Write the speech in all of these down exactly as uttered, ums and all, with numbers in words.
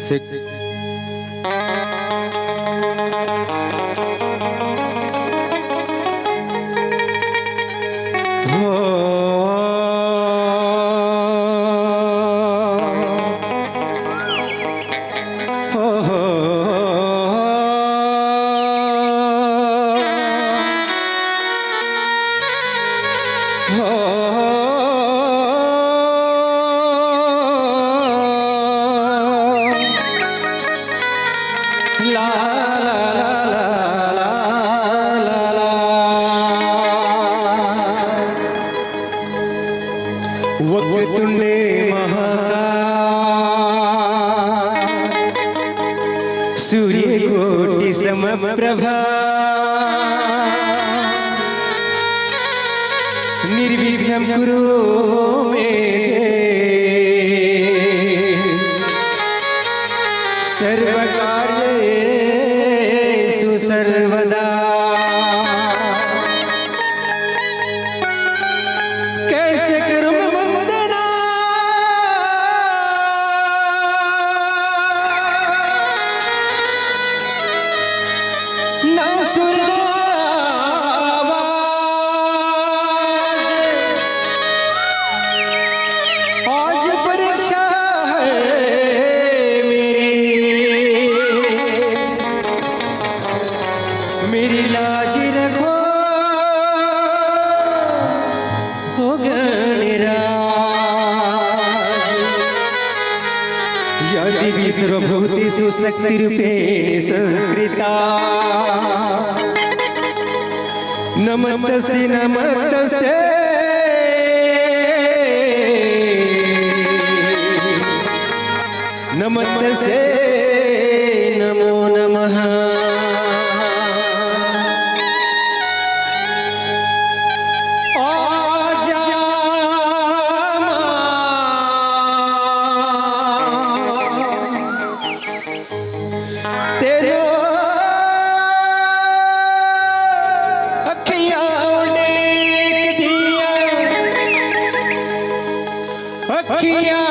से हो, हो, हो, हो। ला, ला, ला। वक्रतुंडे महाकाय, सूर्यकोटि समप्रभा, निर्विघ्नं कुरु मे देव, सर्वकार्येषु सर्वदा। कैसे करूं मैं वंदना, ना सुर ना आवाज, आज परीक्षा है मेरी, मेरी लाज रखो, हो गणराज। या देवी सर्वभूतेषु शक्तिरूपेण संस्थिता, नमस्तस्यै, नमस्तस्यै। नमस्तस्यै नमो नमः। आजा माँ, तेरो अखियां उड़ीक दियां, अखियां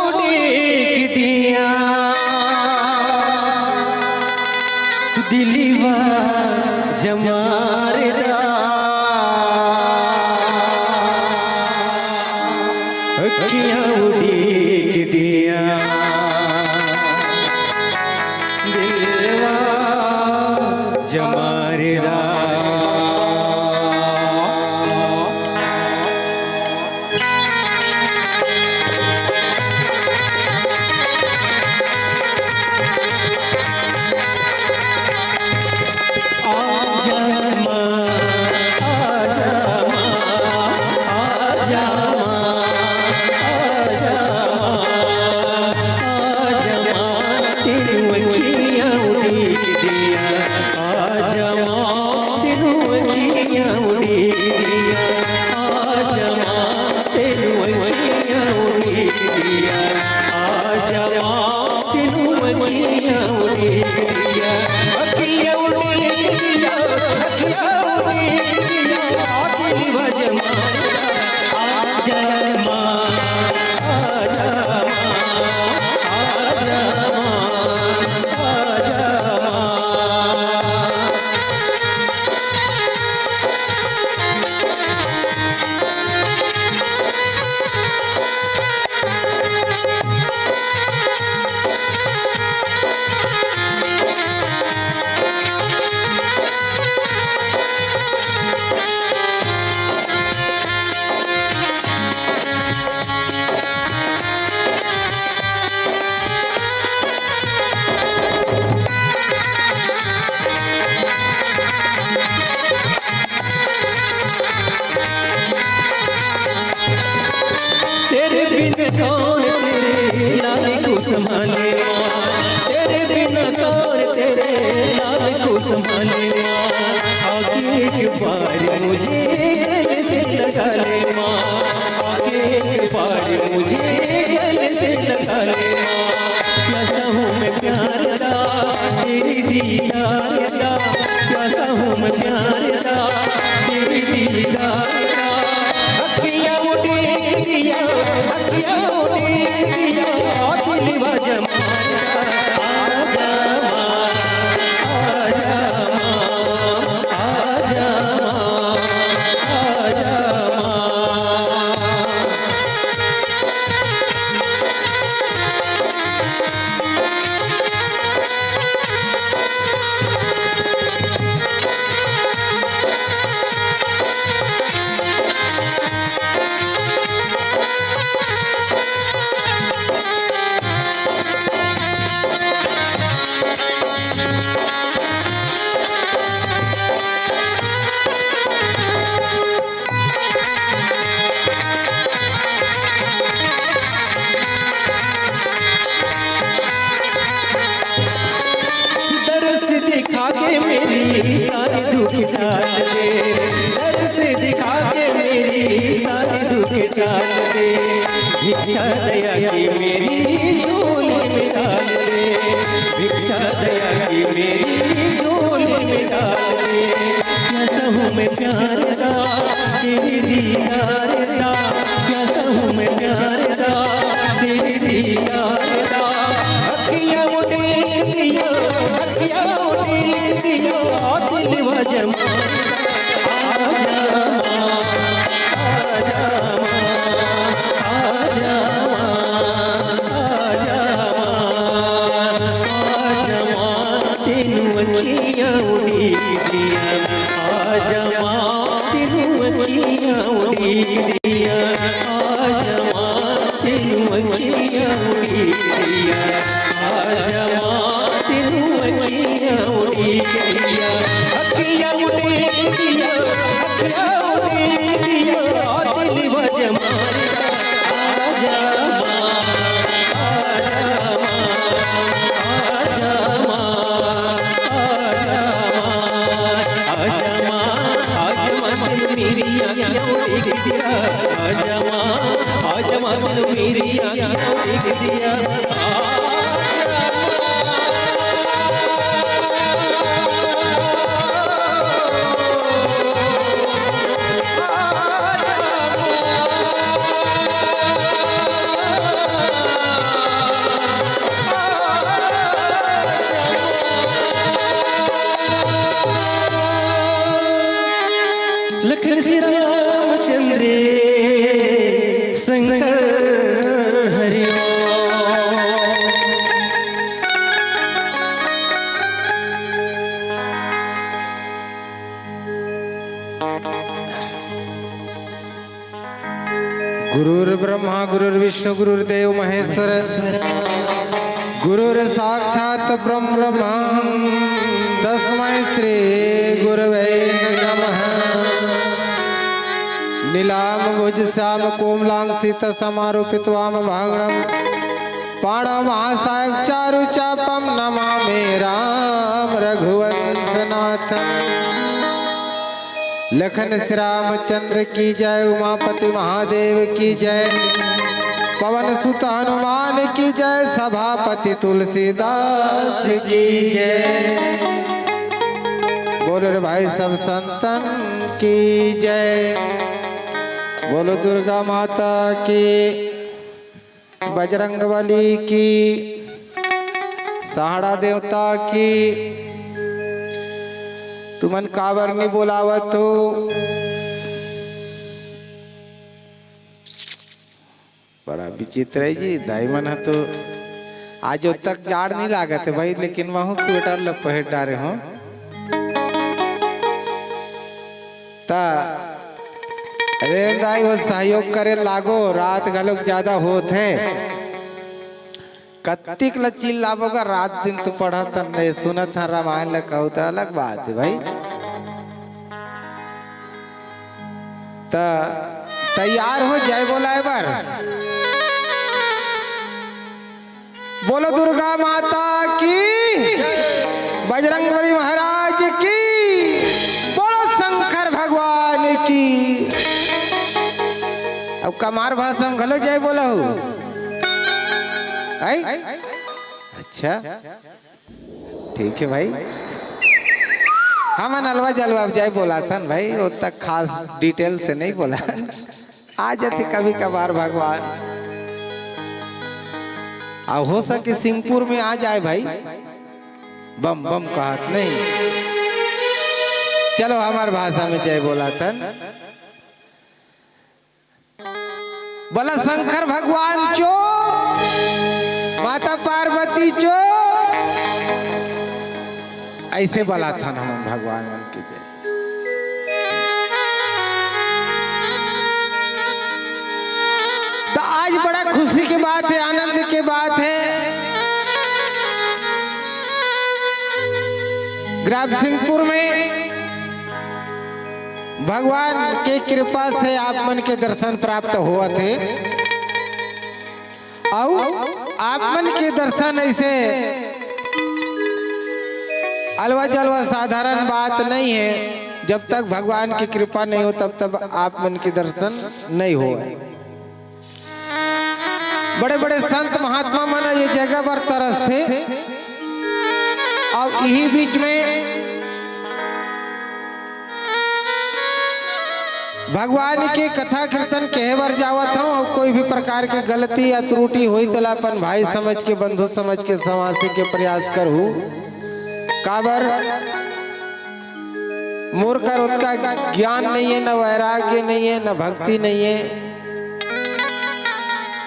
उड़ीक दियां, दिलवा जमार दा। अखियां उड़ीक दियां, दिलवा जमार दा। आजा माँ, आजा माँ, आजा माँ, आजा माँ, आजा माँ, तेनू अखियां उड़ीक दियां। आजा माँ, तेनू अखियां उड़ीक दियां। आजा माँ, तेनू अखियां उड़ीक दियां। आजा माँ, तेनू अखियां उड़ीक दियां। अखियां उड़ीक दियां, अखियां उड़ीक दियां। आ दिलवा जमार दा, आजा माँ, आजा माँ, आजा माँ, आजा माँ। तेरे बिन कौन तेरे लाल को संभाले माँ, तेरे बिन कौन तेरे लाल को संभाले माँ। आके एक बार मुझे गले से लगा ले माँ, आके एक बार मुझे गले से लगा ले माँ। प्यासा हूँ मैं प्यार दा, तेरे दीदार दा, प्यासा हूँ मैं प्यार दा, तेरे दीदार दा। अखियां उड़ीक दियां, अखियां उड़ीक दियां, दिलवा जमार दा। दीदार दा, कसम प्यार दा, तेरे दीदार दा। अखियां वो देख दिया, अखियां वो देख दिया, दिल वा जमाना। आजा माँ, आजा माँ, आजा माँ, आजा माँ, आजा माँ, तेनू अखियां उड़ीदियां। आजा माँ, तेनू अखियां उड़ीदियां। आजा माँ, तेनू अखियां उड़ीदियां। आजा माँ, तेनू अखियां उड़ीदियां। अखियां उड़ीदियां, अखियां उड़ीदियां, दिल वा जमाना। आजा माँ, आजा माँ, आजा माँ, आजा माँ, आजा माँ, आजा माँ, तेनू मेरी आँखियाँ देख दिया। आजा माँ, आजा माँ, तेनू मेरी आँखियाँ देख दिया। आजा माँ। लखन श्री रामचंद्र शंकर हरि ओम। गुरुर्ब्रह्मा गुरुर्विष्णु गुरुर्देव महेश्वर। गुरुर्साक्षात् परं ब्रह्म। तस्मै श्री गुरवे नमः। नीलाम्बुज श्याम कोमलांग सीत समारूपित वाम भागणम। पाणौ महासायक चारु चापम नमामि राम रघुवंशनाथ। लखन श्री रामचंद्र की जय, उमापति महादेव की जय, पवन सुत हनुमान की जय, सभापति तुलसीदास की जय। बोलो रे भाई सब संतन की जय। बोलो दुर्गा माता की। बजरंग बली की, सहाड़ा देवता की। तुमन काबर नहीं बोलावत हो? बड़ा विचित्र है जी, दाई मन ह तो आज तक जाड़ नहीं लागत है भाई, लेकिन महू स्वेटर ल पहन डारे हो। त अरे दाई, वो सहयोग करे लागो, रात घलोक ज्यादा होत हे। कत्तिक ल चिल्लाबो गा, रात दिन तो पढ़त हन रे, सुनत हन रामायण ल, कहू त अलग बात हे भाई। त तैयार हो जय बोलाए बर। बोलो दुर्गा माता की, बजरंग बली महाराज की, बोलो शंकर भगवान की। अब कमार भाषा में घलो जय बोला हो। आई? अच्छा, ठीक है भाई, हमन अलवा जलवा जय बोलाथन भाई, वो तक खास detail से नहीं बोला। आ जाथे कभी कभार भगवान। आ हो सके सिंगपुर में आ जाए भाई, बम बम कहत नहीं। चलो हमार भाषा में जय बोलाथन। बोला शंकर भगवान चो, माता पार्वती चो, ऐसे बोलाथन हमन भगवान मन के जय। तो आज बड़ा खुशी की बात है, आनंद की बात है। ग्राम सिंगपुर में भगवान के कृपा से आप मन के दर्शन प्राप्त होवत हे। अउ आप मन के दर्शन ऐसे अलवा जलवा साधारण बात नहीं है। जब तक भगवान की कृपा नहीं हो, तब तक आप मन के दर्शन नहीं हो। बड़े बड़े संत महात्मा मन ये जगह पर तरसथे। अब यही बीच में भगवान के कथा कीर्तन कहे बर जावत हूँ, अउ कोई भी प्रकार के गलती या त्रुटि होही, तेला अपन भाई समझ के, बंधु समझ के संवारे के प्रयास करहू। काबर मोर कर ओतका ज्ञान नइये, न वैराग्य नइये, न भक्ति नइये।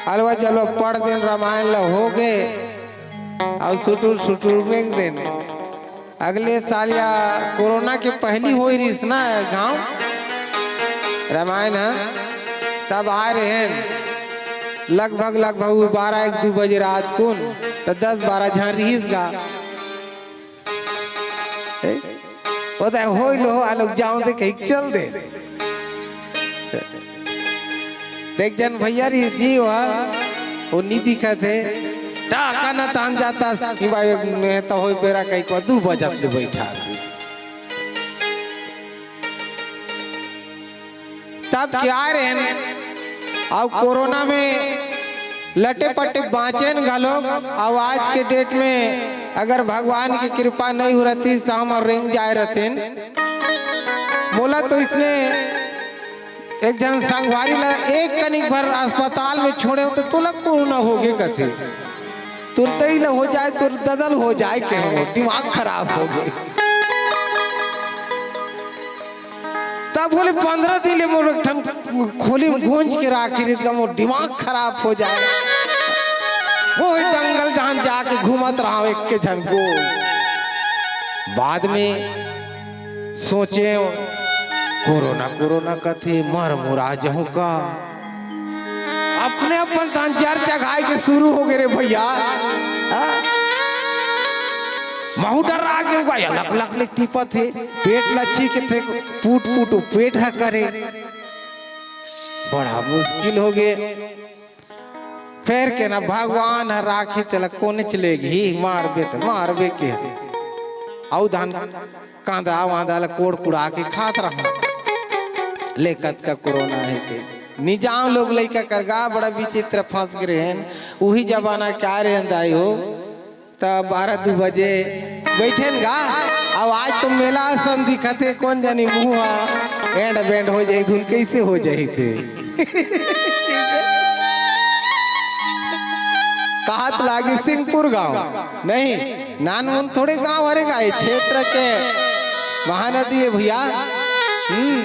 अलवा जलवा पढ़ देन रामायण ला, होगे, अउ सुटुर सुटुर मेंग देन। अगले साल या कोरोना के पहली होई रहिस ना गांव रामायण ह, तब आय रहेन लगभग, लगभग बारह एक दू बजे रात कुन, त दस बारह झन रहिस गा। ए, ओ त होई लो, आ लोग जाओ दे कहीं चल दे। देख जन भैया री जी हुआ, वो नी दिखत हे। टाका न तान जाता, कि भाई मैं तो होई बेरा कहीं को दू बजत ले बैठा। तब क्या रहन, अउ कोरोना में लटे पटे बाँचेन घलोक, अउ आज के डेट में अगर भगवान के कृपा नहीं हो रहती त हम रेंग जाए रहतेन। मोला तो इसने एक झन संगवारी ला एक कनिक भर अस्पताल में छोड़े हो त तोला कोरोना होगे कथे, तुरते ही ला हो जाए, तुर ददल हो जाए के हो, दिमाग खराब होगे। तब बोले पंद्रह दिन ले मोर एक ठन खोली में गूंज के राखी रहित गा, मोर दिमाग खराब हो जाए। वो डंगल जहान जाके घूमत रहा एक के झन को। बाद में सोचे, कोरोना कोरोना कथे, मर मुरा जाहूं का। अपने अपन तन जर चघाए के शुरू होगे रे भैया। हाँ? महू डर्रा गे हुआ, या लक लक ले तीपत हे, पेट लच्छी के थे, पूट पूट पेट ह करे। बड़ा मुश्किल होगे। फेर के ना भगवान ह राखी तेला कोनेच लेगही, मारबे त मारबे के। अउ धान कांदा वांदा ला कोड़ कुड़ा के खात रहा। ले कतका कोरोना हे के। निजाम लोग लइका कर गा बड़ा विचित्र फंस गे रहेन। उही जमाना क्या रहेन दाई हो। त बारह दू बजे बैठेन गा। अब आज तो मेला असन दिखत हे, कोन जानी मुंह एंड बेंड हो जाही, धुन कैसे हो जाही थे। कहत लागी सिंहपुर गांव, नहीं, नानमुन थोड़े गांव हरे गा, ये क्षेत्र के महानदी हे भैया। हम्म।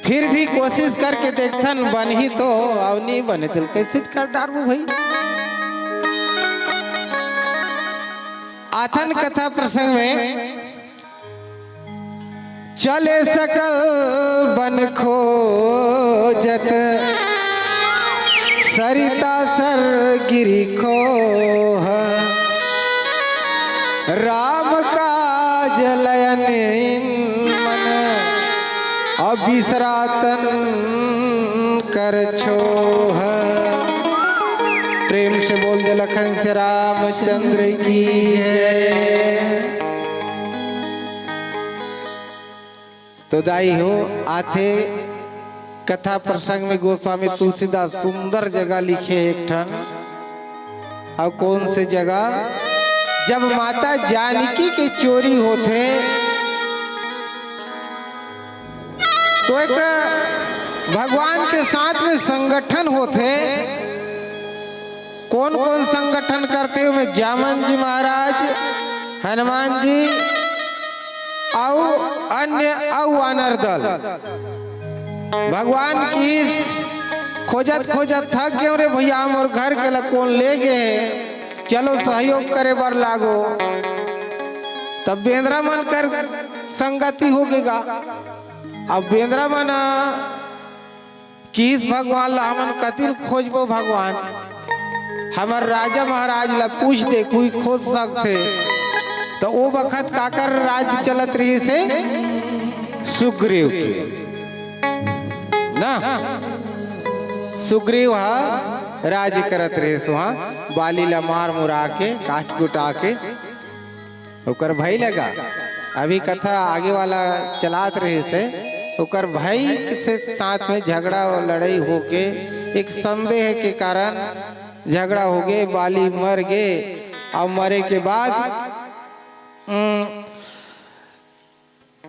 फिर भी कोशिश करके देखथन, बनही तो, अउ नी बने त कैसे कर डारबो भाई। आथन कथा प्रसंग में चले सकल बन खोजत, सरिता सर गिरी खोह। राम काज लयन मन अउ बिसरातन कर छोह। प्रेम से बोल दे लखन से रामचंद्र की जय। तो दाई हो, आथे कथा प्रसंग में गोस्वामी तुलसीदास सुंदर जगह लिखे हे एक ठन, अउ कौन से जगह, जब माता जानकी के चोरी होथे तो एक भगवान के साथ में संगठन होथे। कौन कौन संगठन करथे ओमे? जामन जी महाराज, हनुमान जी, अउ अन्य अउ वानर दल। भगवान किहिस, खोजत खोजत थक गेंव रे भैया, मोर घर के ला कोन ले गे हे, चलो सहयोग करे बर लागो। तब बेंदरा मन कर संगति होगे गा। अब बेंदरा मन किहिस भगवान ला, हमन कति ल खोजबो भगवान, हमर राजा महाराज ला पूछ दे, कोई खोज सकथे। त ओ बखत काकर राज चलत रहिस हे? सुग्रीव के ना, सुग्रीव ह राज करत रहिस उहाँ, बाली ला मार मुरा के, काट कुटा के। ओकर भाई लगा, अभी कथा आगे वाला चलात रहिस हे, ओकर भाई से साथ में झगड़ा और लड़ाई होके एक संदेह के कारण झगड़ा होगे, बाली मर गे। अउ मरे के बाद, उम,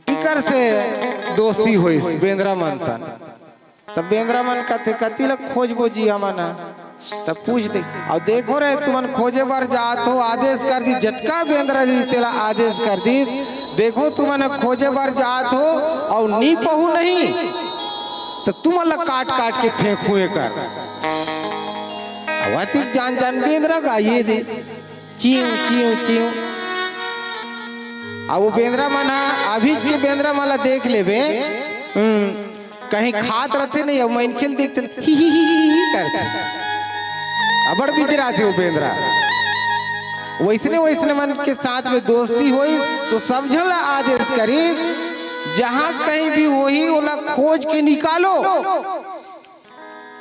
इकर से दोस्ती होइस बेंदरा मन सन। तब बेंदरा मन कथे, "कति ल खोजबो जी हमन ह?" तब पूछ दे, "अउ देखो रे, तुमन खोजे बर जात हो, आदेश कर दी, जतका बेंदरा रहिस तेला आदेश कर दी, देखो तुमन ह खोजे बर जात हो अउ नी पहू नहीं, त तुमन ल काट काट के फेंकहूं एकर।" अब अतिक जान जान बेंदरा गाइए दे, चिंव चिंव चिंव। अब वो बेंदरा मन ह, अभीच के बेंदरा मन ला देख लेबे, हम्म, कहीं खात रथे नहीं, अब मनखे ल देखथे, ही ही ही ही ही करथे। अबड़ बिजराथे वो बेंदरा। वैसने वैसने मन के साथ में दोस्ती होई, तो सब झन ला आदेश करी, जहां कहीं भी होही, ओला खोज के निकालो।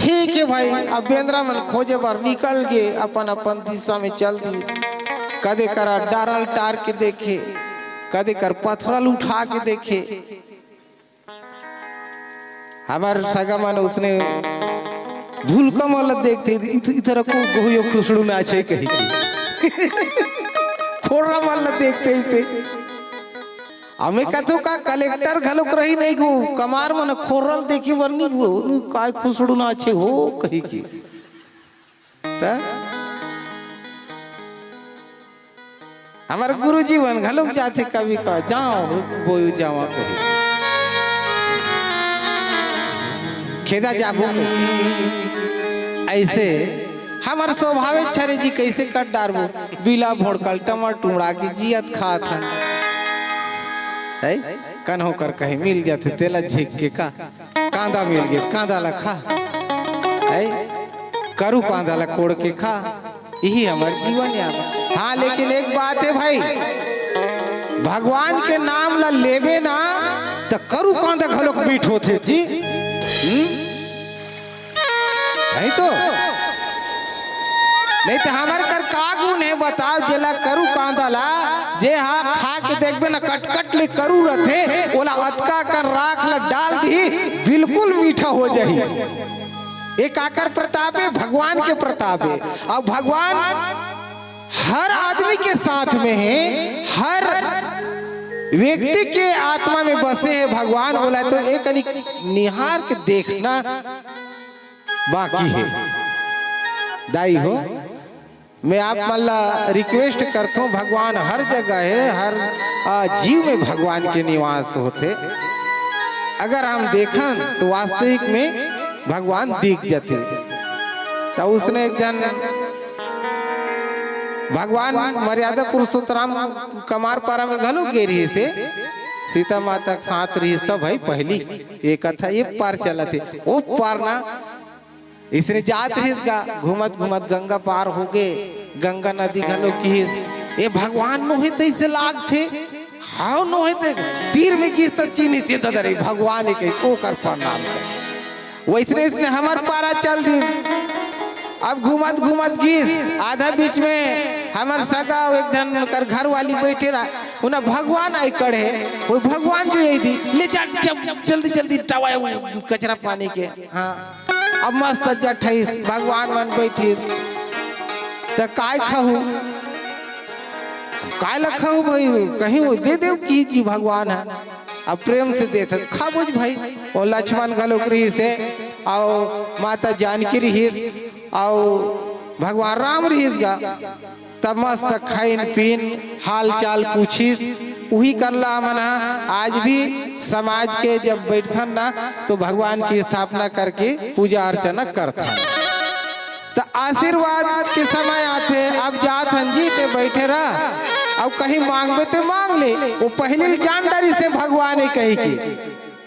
ठीक है भाई, अब बेंदरा मन खोजे बर निकल गे, अपन अपन दिशा में चल दी। कदे करा डारल टार के देखे, कदे कर पथरल उठा के देखे। हमर सगा मन उसने भूलका मन ल देखते, इत-, इतर को गोहियो खुसड़ू नाचे कही के। खोर्रा मन ल देखते इते। हमें कथो का कलेक्टर घलोक रही नहीं गो, कमार मन खोर्रा ल देखे बर नहीं गो, नु काय खुसड़ू नाचे हो कही के। त हमर गुरुजी मन घलोक जाथे कभी का, "जाओ बोयू जावा," कही। "खेदा जाबो।" ऐसे हमर स्वभावे छरे जी, कैसे कट डारबो, बिला भोड़कल टमर टुमड़ा के जियत खात हन। है? कन्हो कर कहीं मिल जाथे, तेला झिक के का? कांदा मिल गे, कांदा ला खा। है? करू कांदा ला कोड़ के खा। यही हमर जीवन यापन। हाँ, लेकिन एक बात है भाई, भगवान के नाम ला लेबे ना, त करू कांदा घलोक मीठ होथे जी। हम्म? नहीं तो, नहीं तो हमर कर का गुण है बताओ, जेला करू कांदा ला, जे हा खा के देखबे ना, कटकट ले करू रथे, ओला अतका कर राख ला डाल दी, बिल्कुल मीठा हो जाही। ये काकर प्रताप है? भगवान के प्रताप है। अब भगवान हर आदमी के साथ में है, हर व्यक्ति के आत्मा में बसे है भगवान। बोला तो एक कनी निहार के देखना बाकी है। दाई हो, मैं आप मन ला request करथों, भगवान हर जगह है, हर, आ, जीव में भगवान के निवास होथे। अगर हम देखन तो वास्तविक में भगवान दिख जाथे। त उसने एक जन भगवान मर्यादा पुरुषोत्तम कमार पारा में घलो गे रहिस हे, सीता माता के साथ रहिस त भाई पहली ये कथा ये पार चलत हे, ओ पार ना इसने जात रहिस गा, घूमत घूमत गंगा पार हो गे, गंगा नदी घलो किहिस, "ए भगवान नोहे तइसे लागथे, हाव नोहे ते तीर में गिस त चिन्हिस ते ददा रे भगवान ही कही ओकर प्रणाम करे।" वैसने वैसने हमर पारा चल दिस। अब घूमत घूमत गिस, आधा बीच में हमर सगा अउ एक झन ओकर घर वाली बैठे रहा, उन्हा भगवान आई कड़े, वो भगवान जो यही दी, "ले जा, जा, जल्दी जल्दी टवाए कचरा पानी के।" हाँ, अब मस्त जठइस, भगवान मन बैठिस, त काय खाहू? काय ला खाहू भाई? कहीं वो दे देव कि जी भगवान ह। अब प्रेम से देत हस, खाबो जी भाई। वो लक्ष्मण घलोक रहिस हे, अउ माता जानकी रहिस, अउ भगवान राम रहिस गा। तब मस्त खाइन पीन, हाल चाल पूछिस। उही कर ला हमन ह आज भी समाज के जब बैठथन ना, तो भगवान की स्थापना करके पूजा अर्चना करथन। त आशीर्वाद के समय आथे, अब जात हन जी ते बैठे रह, अउ कहीं मांगबे ते मांग ले। वो पहली ल जान डारिस हे भगवान हे कही के।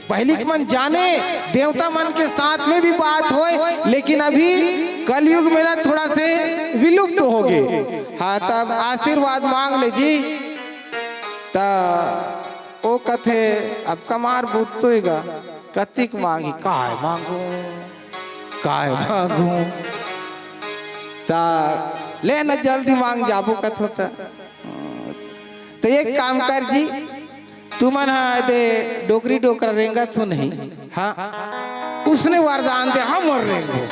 पहली के मन जाने, देवता मन के साथ में भी बात होय, लेकिन अभी कलयुग में ना थोड़ा से विलुप्त हो गए। हाँ, तब आशीर्वाद मांग ले जी। त ओ कथे, "अब कमार बूत तो हे गा, कतिक मांगी, काय मांगू, काय मांगू?" त ले न जल्दी मांग जाबो कथो त। त एक काम कर जी, तुमन हा दे डोकरी डोकरा रेंगत हो नहीं, हाँ, उसने वरदान दे, हमर रेंगो।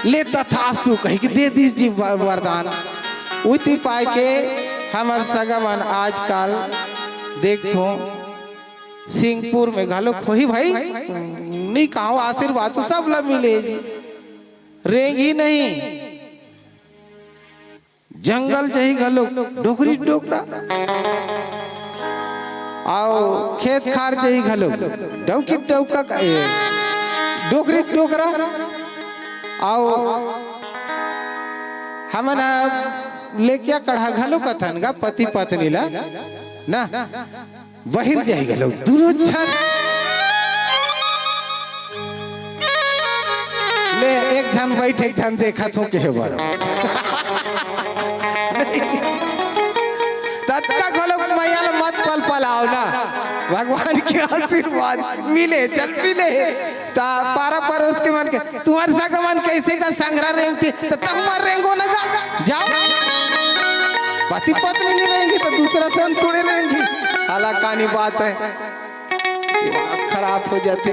ले तथास्तु कही के दे दिस जी वर-, वरदान। उती पाए के हमर सगा मन आजकल देखथो, सिंहपुर में घलो होही भाई, नहीं कहो आशीर्वाद तो सब ला मिले जी। रेंगी नहीं, जंगल जही घलो डोकरी डोकरा, अउ खेत खार जही घलो डौकी डौका का, ए, डोकरी डोकरा, अउ हमन ह लेकिया कढ़ा घलो कथन गा पति पत्नी ला ना। बहिर जाही घलो दूनों झन। ले, एक झन बइठ, एक झन देखत हो, केहे बर। ततका घलो मया ल मत पलपलाव ना, भगवान के आशीर्वाद मिले, चल मिले। त पारा परोस के मन के, तुम्हर सगा मन कइसे का संघरा रेंगथे, त तहूं मन रेंगो न गा, जाव। पति पत्नी नहीं रेंगी त दूसरा झन थोड़े रेंगी। अलाकानी बात हे, दिमाग खराब हो जाथे।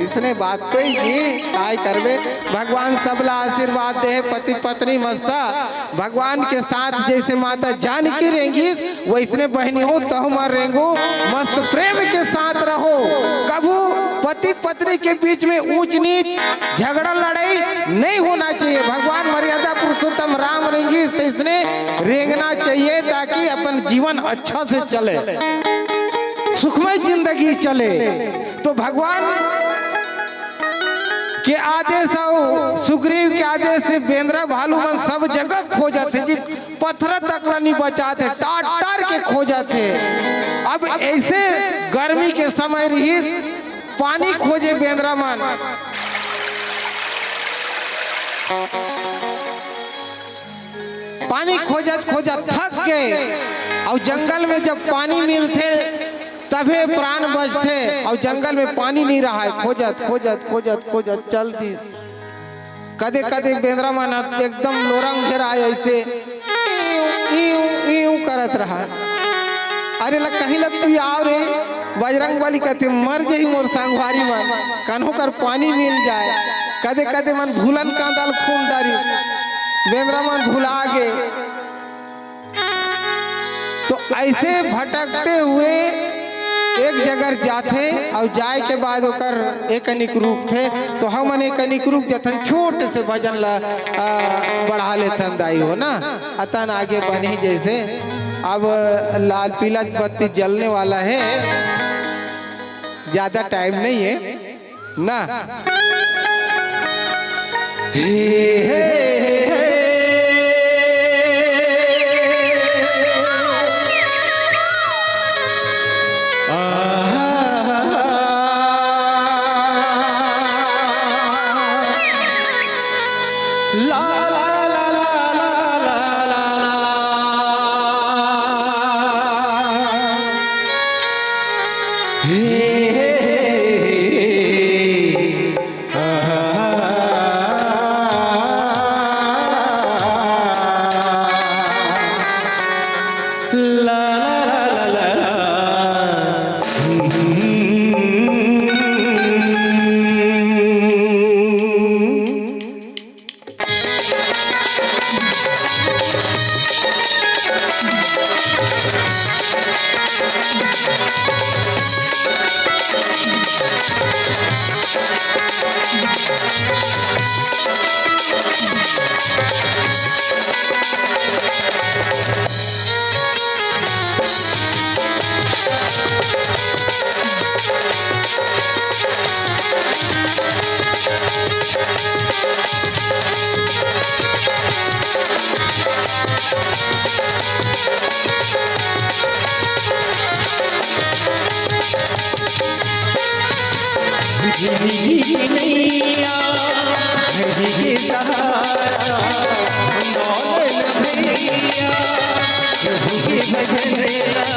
इसने बात तो ही जी, काय करबे। भगवान सबला आशीर्वाद दे हे, पति पत्नी मस्त, भगवान के साथ जइसे माता जानकी रेंगी, वइसने बहिनी हो, तहूं मन रेंगो, मस्त प्रेम के साथ रहो। कभू पति पत्नी के बीच में ऊंच नीच, झगड़ा लड़ाई नहीं होना चाहिए। भगवान मर्यादा पुरुषोत्तम राम रेंगिस तइसने रेंगना चाहिए, ताकि अपन जीवन अच्छा से चले, सुखमय जिंदगी चले। तो भगवान के आदेश अउ सुग्रीव के आदेश से बेंदरा भालू मन सब जगह खोजत हे जी, पथरा तक ला नहीं बचात हे, टार टार के खोजत हे। अब अइसे गर्मी के समय रहिस, पानी खोजे बेंदरा मन, पानी खोजत खोजत थक गे। अउ जंगल में जब पानी मिलथे तभे प्राण बचथे, अउ जंगल में पानी नहीं रहय। खोजत खोजत खोजत खोजत चल दिस। कदे कदे बेंदरा मन ह एकदम लोरंग घेराय अइसे, इयूं, इयूं, इयूं करत रहय। अरे ला कहीं ल पियाव रे, बजरंग बली कथे, मर जही मोर संगवारी मन, कन्हो कर पानी मिल जाय। कदे कदे मन भूलन कांदा ल खून डारी, बेंदरा मन भुला गे। तो अइसे भटकते हुए एक जगह जाथे अउ जाय के बाद ओकर एकनिक रूप थे, तो हमन एकनिक रूप जथन, छोटे से भजन ला, आ, बढ़ा लेथन दाई हो ना, अतन आगे बने जइसे। अब लाल पीला बत्ती जलने वाला हे, ज्यादा टाइम नहीं हे। ना। हे, हे, हे, हे। आहा। ला, ला, ला। हे, हे, हे, हे। बिजली की नैया, नदी के सहारा, मौलाना भैया, प्रभु के भजन ला।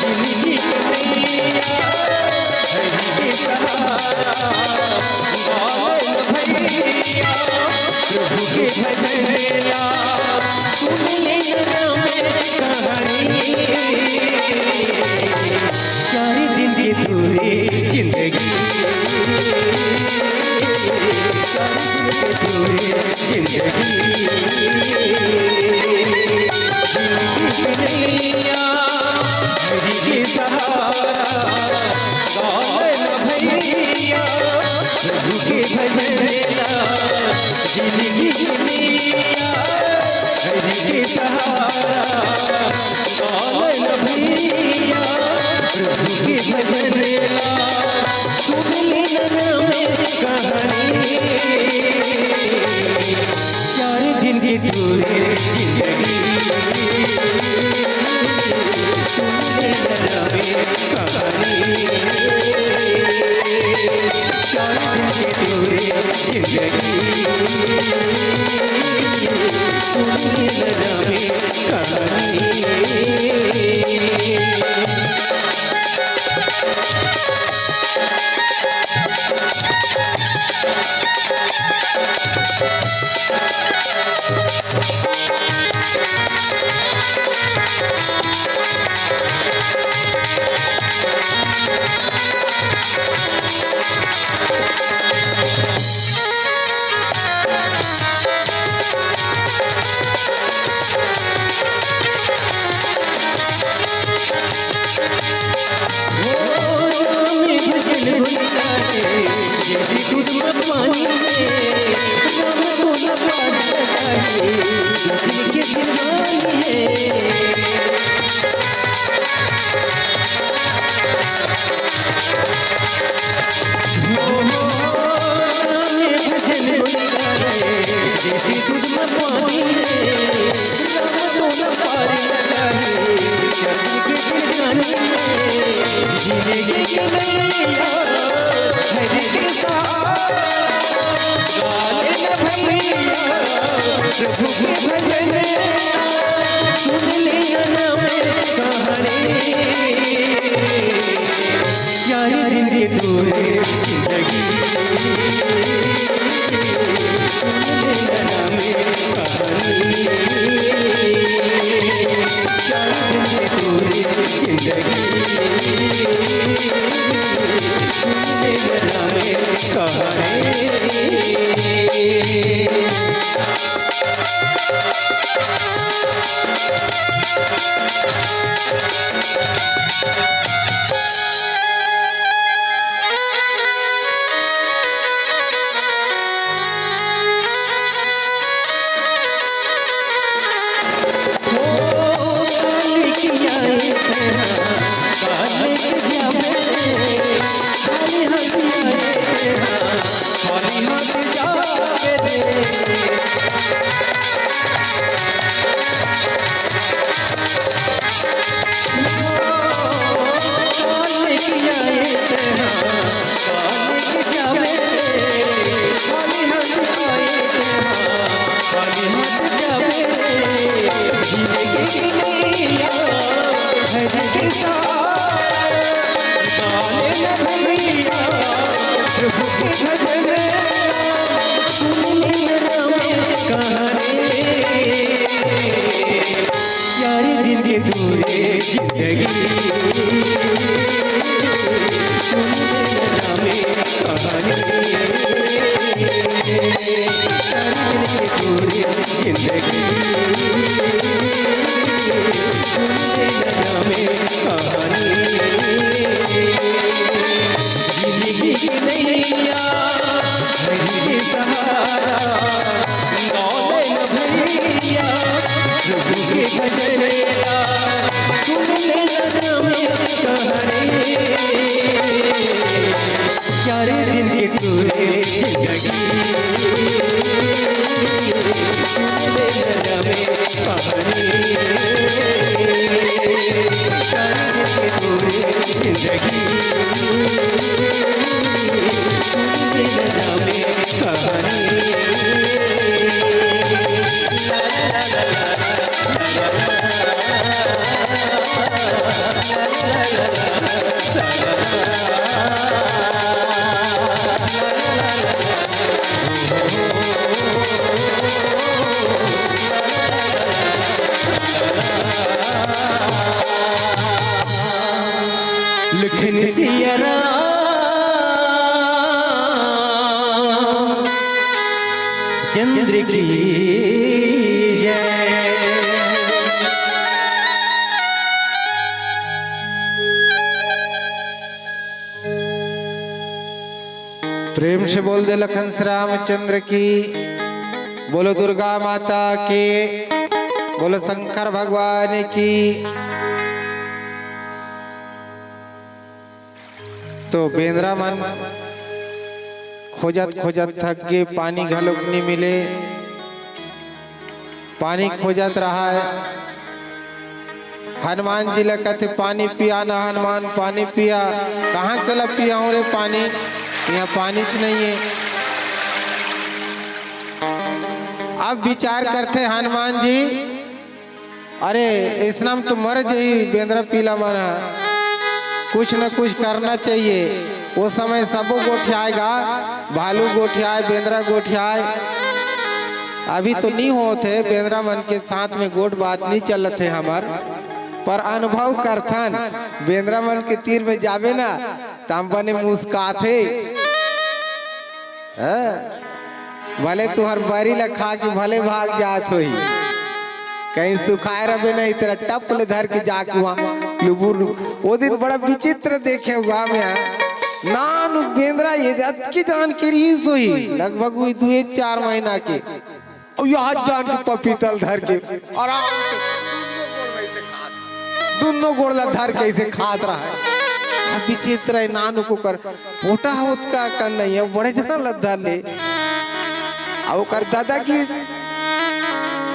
बिजली की नैया, नदी के सहारा, मौलाना भैया, प्रभु के भजन ला। सुन लेना मैं कहानी, चार दिन की थोड़ी जिंदगी, चार दिन की थोड़ी जिंदगी। जिंदगी की नैया, नदी के सहारा, झमेला। सुन ले नैना में कहानी, चार दिन की तोरे जिंदगी। सुन ले नैना में कहानी, चार दिन की तोरे जिंदगी। सुन ले नैना में कहानी। चार दिन की तोरे जिंदगी। सुन ले नैना में कहानी, चार दिन की तोरे जिंदगी। सुन ले नैना में कहानी। चार दिन की तोरे जिंदगी। सुन ले नैना में कहानी, चार दिन की तोरे जिंदगी। सुन ले नैना में कहानी। जिंदगी की नैया, मेरी सहारा, नौले न भैया, प्रभु के भजन ला, सुन ले नैना में कहानी। चार दिन की तोरे जिंदगी। सुन ले नैना में कहानी। चार दिन की तोरे जिंदगी। सुन ले नैना में कहानी। लखन सिया राम चंद्र की जय। प्रेम से बोल दे लखन श्री रामचंद्र की, बोलो दुर्गा माता की, बोलो शंकर भगवान की। तो बेंदरा मन खोजत खोजत थक गे, पानी घलोक नी मिले। पानी खोजत रहय। हनुमान जी ला कथे, "पानी पिया ना हनुमान, पानी पिया।" "कहाँ के ला पियाहूँ रे पानी, यहाँ पानीच नइये।" अब विचार करथे हनुमान जी, अरे, अइसना म तो मर जही बेंदरा पीला मन ह। कुछ न कुछ करना चाहिए। ओ समय सबो गोठियाय गा, भालू गोठियाय, बेंदरा गोठियाय। अभी तो नी होत हे, बेंदरा मन के साथ में गोठ बात नी चलत हे हमर, पर अनुभव करथन, बेंदरा मन के तीर में जाबे ना, त हम बने मुस्काथे। हाँ? भले तुहर बरी ला खा के भले भाग जात होही, कहीं सुखाए रबे नहीं, तेला टप ले धर के जाके वहाँ लुबुर लुबुर। ओ दिन बड़ा विचित्र देखे हुआ मैं, नान बेंदरा ये अतकी जान के रहीस होही, लगभग वही दू चार महीना के। अउ यहाँ जान के पपीता ल धर के आराम से दुनों गोड़ ला अइसे खात, दुनों गोड़ ला धर के अइसे खात रहय। अब विचित्र हे, नानू के ओकर पोटा होत का कर नहीं हे, बड़े जन ला धर ले। अब ओकर दादा की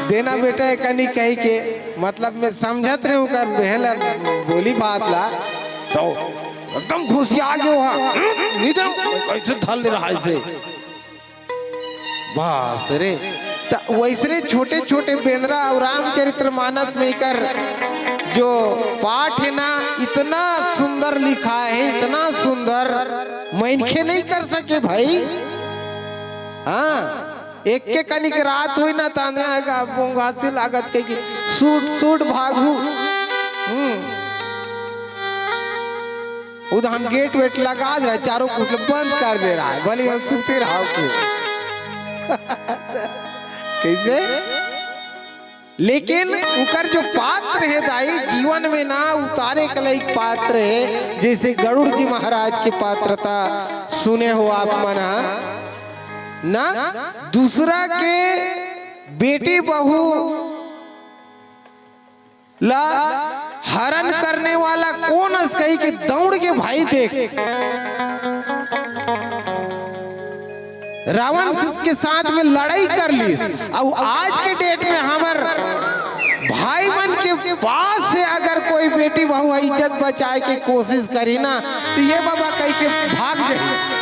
देना बेटा हे कनी कही के, मतलब मैं समझत रहे ओकर बेहला बोली बात ला, तो एकदम घुसिया गे हा, "हम्म, नहीं दे, अइसे धर ले रहा अइसे।" बस रे, त वइसने छोटे-छोटे बेंदरा अउ रामचरितमानस में एकर जो पाठ हे ना, इतना सुंदर लिखाय हे, इतना सुंदर, मनखे नहीं कर सके भाई। हाँ, एक के कनिक रात होही ना, त आंधरा हे का, बोंगासी लागत कहिके, सूट, सूट भागहू। हम्म। उधन गेट वेट लगा दे रहा है, चारों कुछ बंद कर दे रहा है, भले हम सुते रहो के। कइसे? लेकिन ओकर जो पात्र हे दाई, जीवन में ना उतारे के लायक पात्र हे, जइसे गरुड़ जी महाराज के पात्रता सुने हो आप मन ह, ना दूसरा के बेटी बहू ला हरण करने वाला कोन अस कहिके दौड़ के भाई देख, रावण के साथ में लड़ाई कर ली। अउ आज के डेट में हमर भाई मन के पास से अगर कोई बेटी बहू ह इज्जत बचाए के कोशिश करी ना, त ये बाबा कहिके भाग जाही।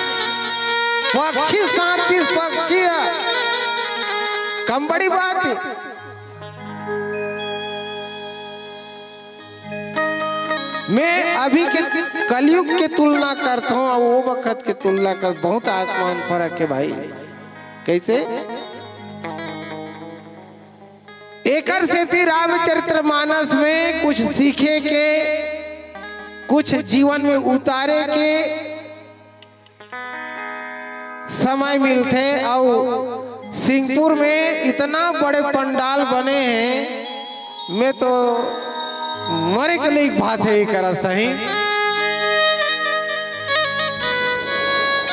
पक्षी सारथी पक्षी ह, कम बड़ी बात हे। मैं अभी के कलयुग के तुलना करत हूँ अउ वो बखत के तुलना कर, बहुत आसमान फर्क हे भाई। कइसे? एकर सेती रामचरितमानस में कुछ सीखे के, कुछ जीवन में उतारे के समय मिलथे। अउ सिंगपुर में इतना बड़े पंडाल बने हे, मैं तो मरे के लायक बात हे एकर सही।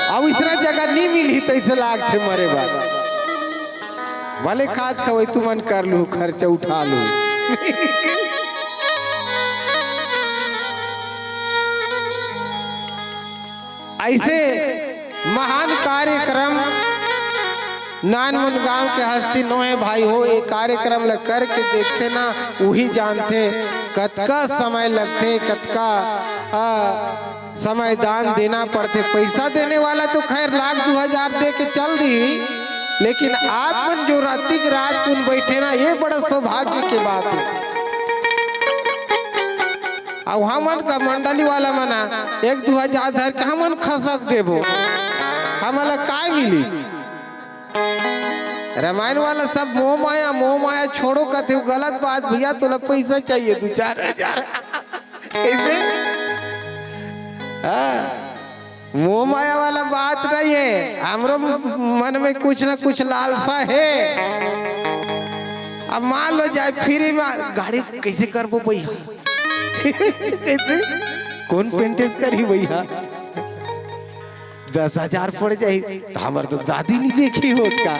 अउ अइसना जगह नी मिलही, तइसे लागथे मरे बर। भले खात खवई तुमन कर लू, खर्चा उठा लू। अइसे महान कार्यक्रम नानमुन गांव के हस्ती नोहे भाई हो, ये कार्यक्रम ल करके देखथे ना, उही जानथे कतका समय लगथे, कतका, आ, समय दान देना पड़थे। पैसा देने वाला तो खैर लाख दू हजार दे के चल दी, लेकिन आप मन जो रातिक रात कुन बैठे ना, ये बड़ा सौभाग्य के बात हे। अउ हमन का मंडली वाला मन ह एक दू हजार धर के हमन खसक देबो, हमला काय मिली? रामायण वाला सब मोह माया, मोह माया छोड़ो कथे, गलत बात भैया, तोला पैसा चाहिए दू चार हजार। कइसे? हाँ, मोह माया वाला बात नहीं हे, हमरो मन में कुछ ना कुछ लालसा हे। अब मान लो जाए फ्री में गाड़ी कइसे करबो भैया? कइसे? कोन पेंटेस करही भैया? दस हजार पड़ जाही, त हमर तो दादी नी देखही होत का।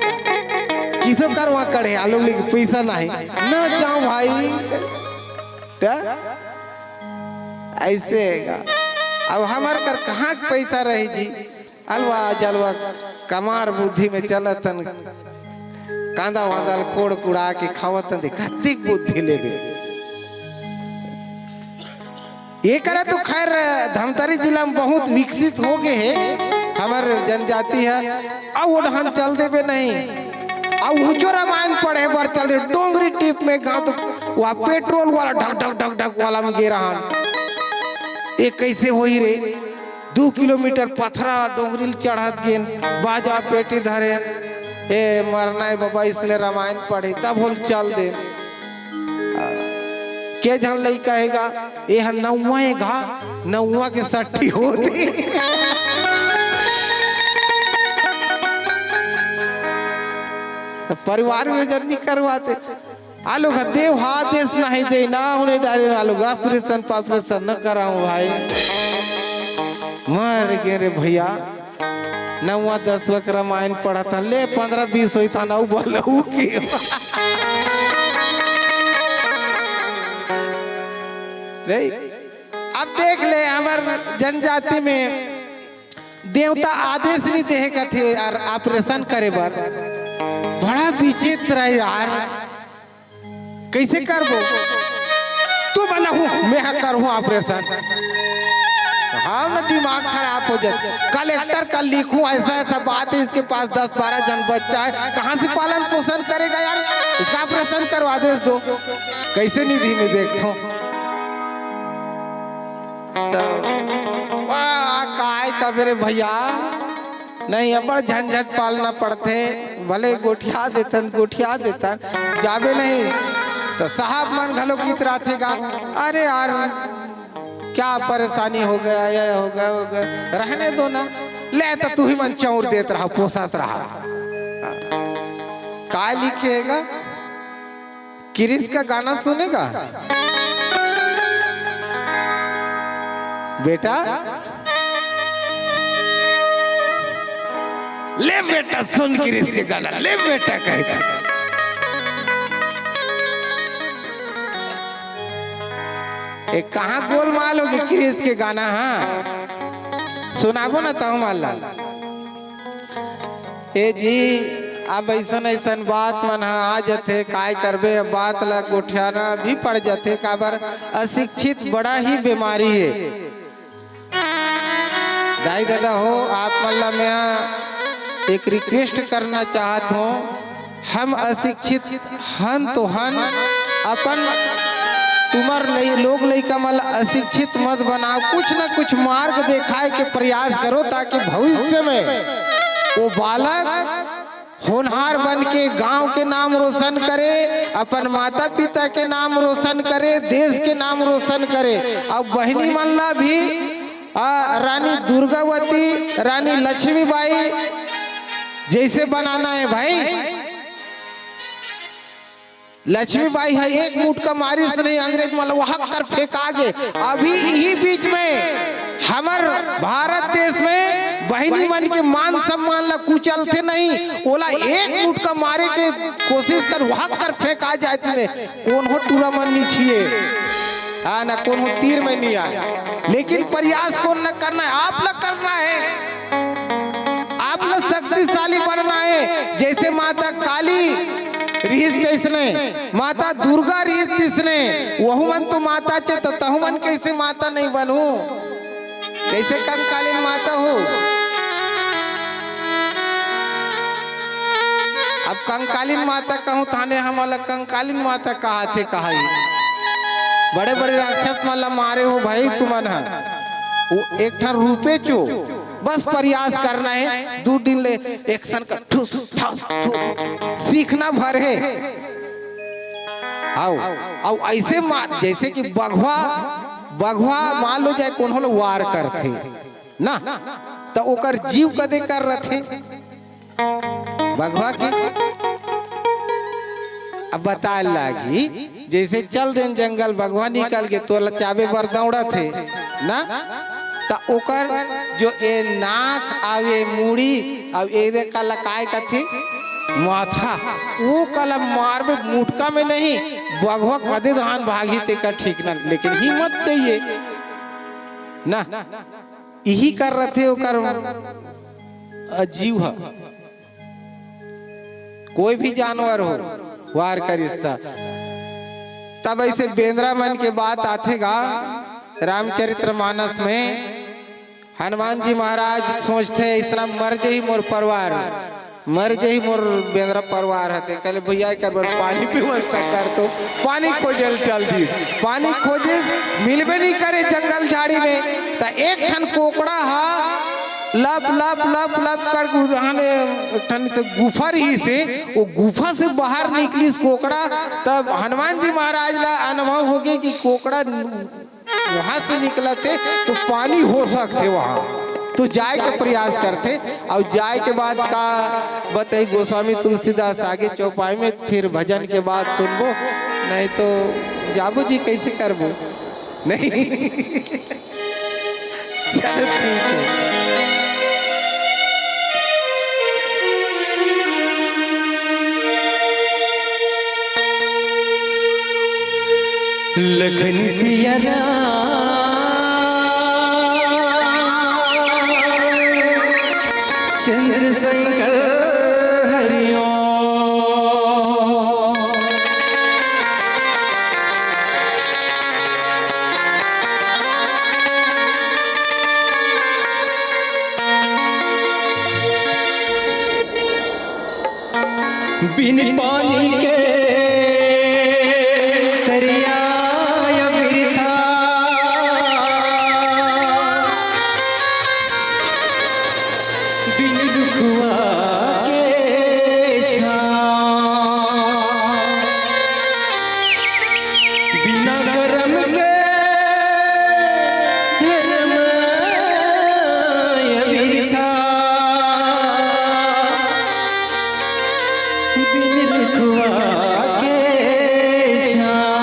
किसो करवा कड़े, आलू लेके पैसा नहीं। ना जाओ भाई। त अइसे हे का? अब हमर कर कहाँ के पैसा रही जी? अलवा जलवा कमार बुद्धि में चलत हन, कांदा वांदा ल कोड़ कुड़ा के खावत हन, दे कतिक बुद्धि लेबे। ये करा तो खैर धमतरी जिला में बहुत विकसित हो गए हे हमर जनजाति ह, अउ ओढ़न चल देबे नहीं, अउ ऊंचो रामायण पढ़े बर चल दे, डोंगरी टीप में गांव तो वह पेट्रोल वाला ढक ढक ढक ढक वाला में गे रहन। ये कैसे होई रे? दू किलोमीटर पथरा डोंगरी ल चढ़त गेन, बाजा पेटी धरे, ए मरना है बाबा, इसने रामायण पढ़े, तब होल चल दे। के झन लइका हे गा, ए ह नौवा हे गा, नौवा के सट्ठी होती। परिवार में जन नहीं करवाते। आलू का देव हा आदेश नहीं दे ना, उन्हें डाले आलू का ऑपरेशन पापरेशन न कराऊं भाई। मर गे रे भैया, नौवा दसवा के रामायण पढ़त हन, ले पंद्रह बीस होई था ना, उ बोलहु की। नहीं, अब देख ले, हमर जनजाति में देवता आदेश नहीं देहे कथे यार, ऑपरेशन करे बर। बड़ा विचित्र है यार, कैसे करबो? तू बोला हूँ, मैं हा करहूँ ऑपरेशन। हाँ ना, दिमाग खराब हो जाए। कलेक्टर का लिखूं, ऐसा ऐसा बात है, इसके पास दस बारह जन बच्चा है, कहाँ से पालन पोषण करेगा यार? इसका ऑपरेशन करवा दे दो। कैसे निधि में देखथों तो वाह, काय कबे रे भैया, नहीं, अब्बड़ झंझट पालना पड़थे। भले गोठिया देथन, गोठिया देथन, जाबे नहीं तो साहब मन घलो कितराथे गा, अरे यार, क्या परेशानी हो गया, ये हो गया, हो गया, रहने दो ना। ले तो तू ही मन चौर देत रहा, पोसत रहा। का लिखे हे गा? किरिस का गाना सुनेगा बेटा? ले बेटा, सुन किरिस के गाना, ले बेटा, कह के। ए, कहाँ गोलमाल हो गए किरिस के गाना? हाँ, सुनाबो ना तहु माला। ए जी, अब ऐसन ऐसन बात मन ह आ जथे, काय करबे, अब बात ला गोठियाना भी पड़ जथे, काबर अशिक्षित बड़ा ही बीमारी है। दाई ददा हो, आप मन ला मैं एक request करना चाहत हूँ, हम अशिक्षित हन तो हन, अपन तुमर लइ-, लोग लइका मन ला अशिक्षित मत बनाओ, कुछ न कुछ मार्ग देखाए के प्रयास करो, ताकि भविष्य में वो बालक होनहार बन के गांव के नाम रोशन करे, अपन माता पिता के नाम रोशन करे, देश के नाम रोशन करे। अब बहिनी मन ला भी, आ, रानी दुर्गावती, रानी लक्ष्मीबाई जैसे बनाना है भाई। लक्ष्मीबाई ह एक मुटका मारिस नहीं, अंग्रेज मन ला वहक कर फेंका गे। अभी इही बीच में हमर भारत देश में बहिनी मन के मान सम्मान ला कुचलथे नहीं, ओला एक मुटका मारे के कोशिश कर, वहक कर फेंका जाए। कोन हो टूरा मन नी छिए, हाँ ना, कोन हो तीर में नहीं आए, लेकिन प्रयास कोन न करना है, आप ला करना है। आप ला शक्तिशाली बनना है, जैसे माता काली रिहिस तैसने, माता दुर्गा रिहिस तैसने, वहू मन तो माता चे, त तहु मन कैसे माता नहीं बनू? कैसे कंकालीन माता हो? अब कंकालीन माता कहूँ, थाने हमला कंकालीन माता कहा थे, कहा ही। बड़े बड़े राक्षस मन ला मारे हो भाई तुमन ह। वो एक ठन रूपे चो, बस प्रयास करना है, दू दिन ले एक सन का ठुस ठस ठुस सीखना भर है। आओ, आओ ऐसे मार, जैसे कि बघवा, बघवा मान लो जाए कोनो ल वार करथे ना, त ओकर जीव कदे कर रथे बघवा के। अब बताए लागी, जैसे चल देन जंगल, बघवा निकल के तोला चाबे बर दौड़त हे ना, त ओकर जो ए नाक आवे, मुड़ी, अब ए दे का लकाय कथे माथा, वो कला मारबे मुटका में नहीं, बघवा कदे धान भागी तेकर ठीक ना, लेकिन हिम्मत चाहिए ना। इही कर रथे ओकर, अ, जीव ह। कोई भी जानवर हो, वार करिस त। तब ऐसे बेंदरा मन के बात आथे गा रामचरित्र मानस में। हनुमान जी महाराज सोचथे, "इतना मर जही मोर परिवार, मर जही मोर बेंदरा परिवार हते।" कहले, "भैया, एकर बर पानी व्यवस्था कर तो।" पानी खोजे ल चल दी। पानी खोजे, मिलबे नहीं करे जंगल झाड़ी में। त एक ठन कोकड़ा हा लप लप लप लप कर गु-, हाने एक ठन तो गुफा रहिसे, वो गुफा से बाहर निकलिस कोकड़ा। तब हनुमान जी महाराज ला अनुभव होगे कि कोकड़ा वहां से निकलथे तो पानी हो सकथे वहां, तो जाए के प्रयास करथे। अउ जाए के बाद का बताई, गोस्वामी तुलसीदास आगे चौपाई में, फिर भजन के बाद सुनबो, नहीं तो जाबो जी, कैसे करबो? नहीं। चलो, ठीक है। लखन सिया राम, चंद्र शंकर हरिओम। बिन पानी के तरिया या बिरथा, बिन रुखवा के छाँव, बिना करम के धरम या बिरथा, बिन रुखवा के छाँव।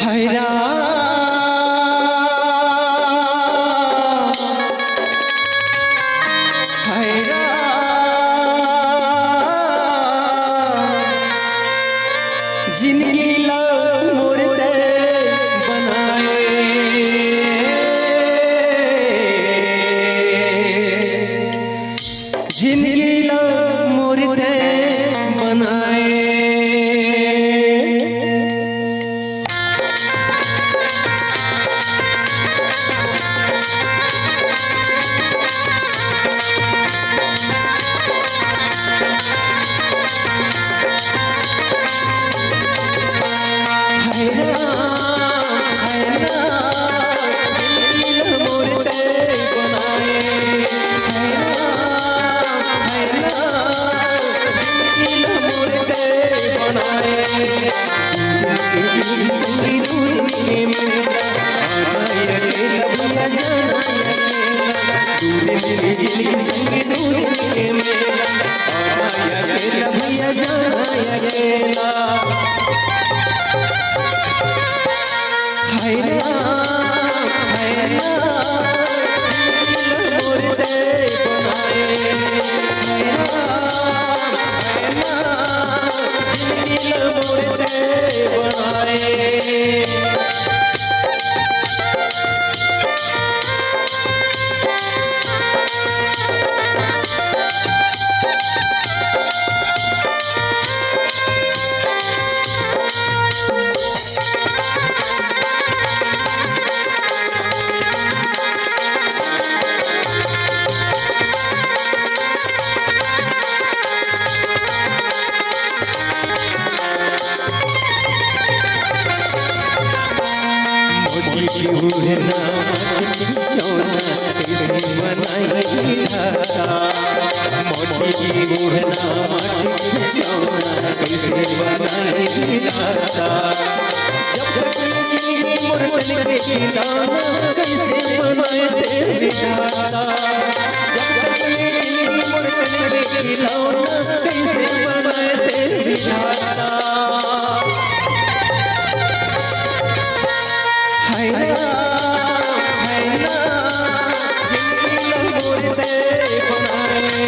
हाय राम, हाय राम, जिनगी ला मोर तैं बनाए, जिनगी ला मोर तैं बनाए। हाय राम, हाय राम, दिल मोर तैं बनाए। हाय राम, हाय राम, दिल मोर तैं बनाए। संग दूर के मेला, आना अकेला भैया जाना अकेला। दूर के जिनगी संग दूर के मेला, आना अकेला भैया जाना अकेला। हाय राम, हाय राम, दिल मोर तैं बनाए। हाय राम, हाय राम, दिल मोर तैं बनाए। मोती की उड़ना, खिलौना कैसे बनाई दाता। मोती की उड़ना, खिलौना कैसे बनाई दाता। जब तक जिंदगी मोर तन के खिलौना कैसे बनाए तैं विधाता। जब तक जिंदगी मोर तन के खिलौना कैसे बनाए तैं विधाता। हाय राम, हाय राम, जिंदगी ला मोर तैं बनाए।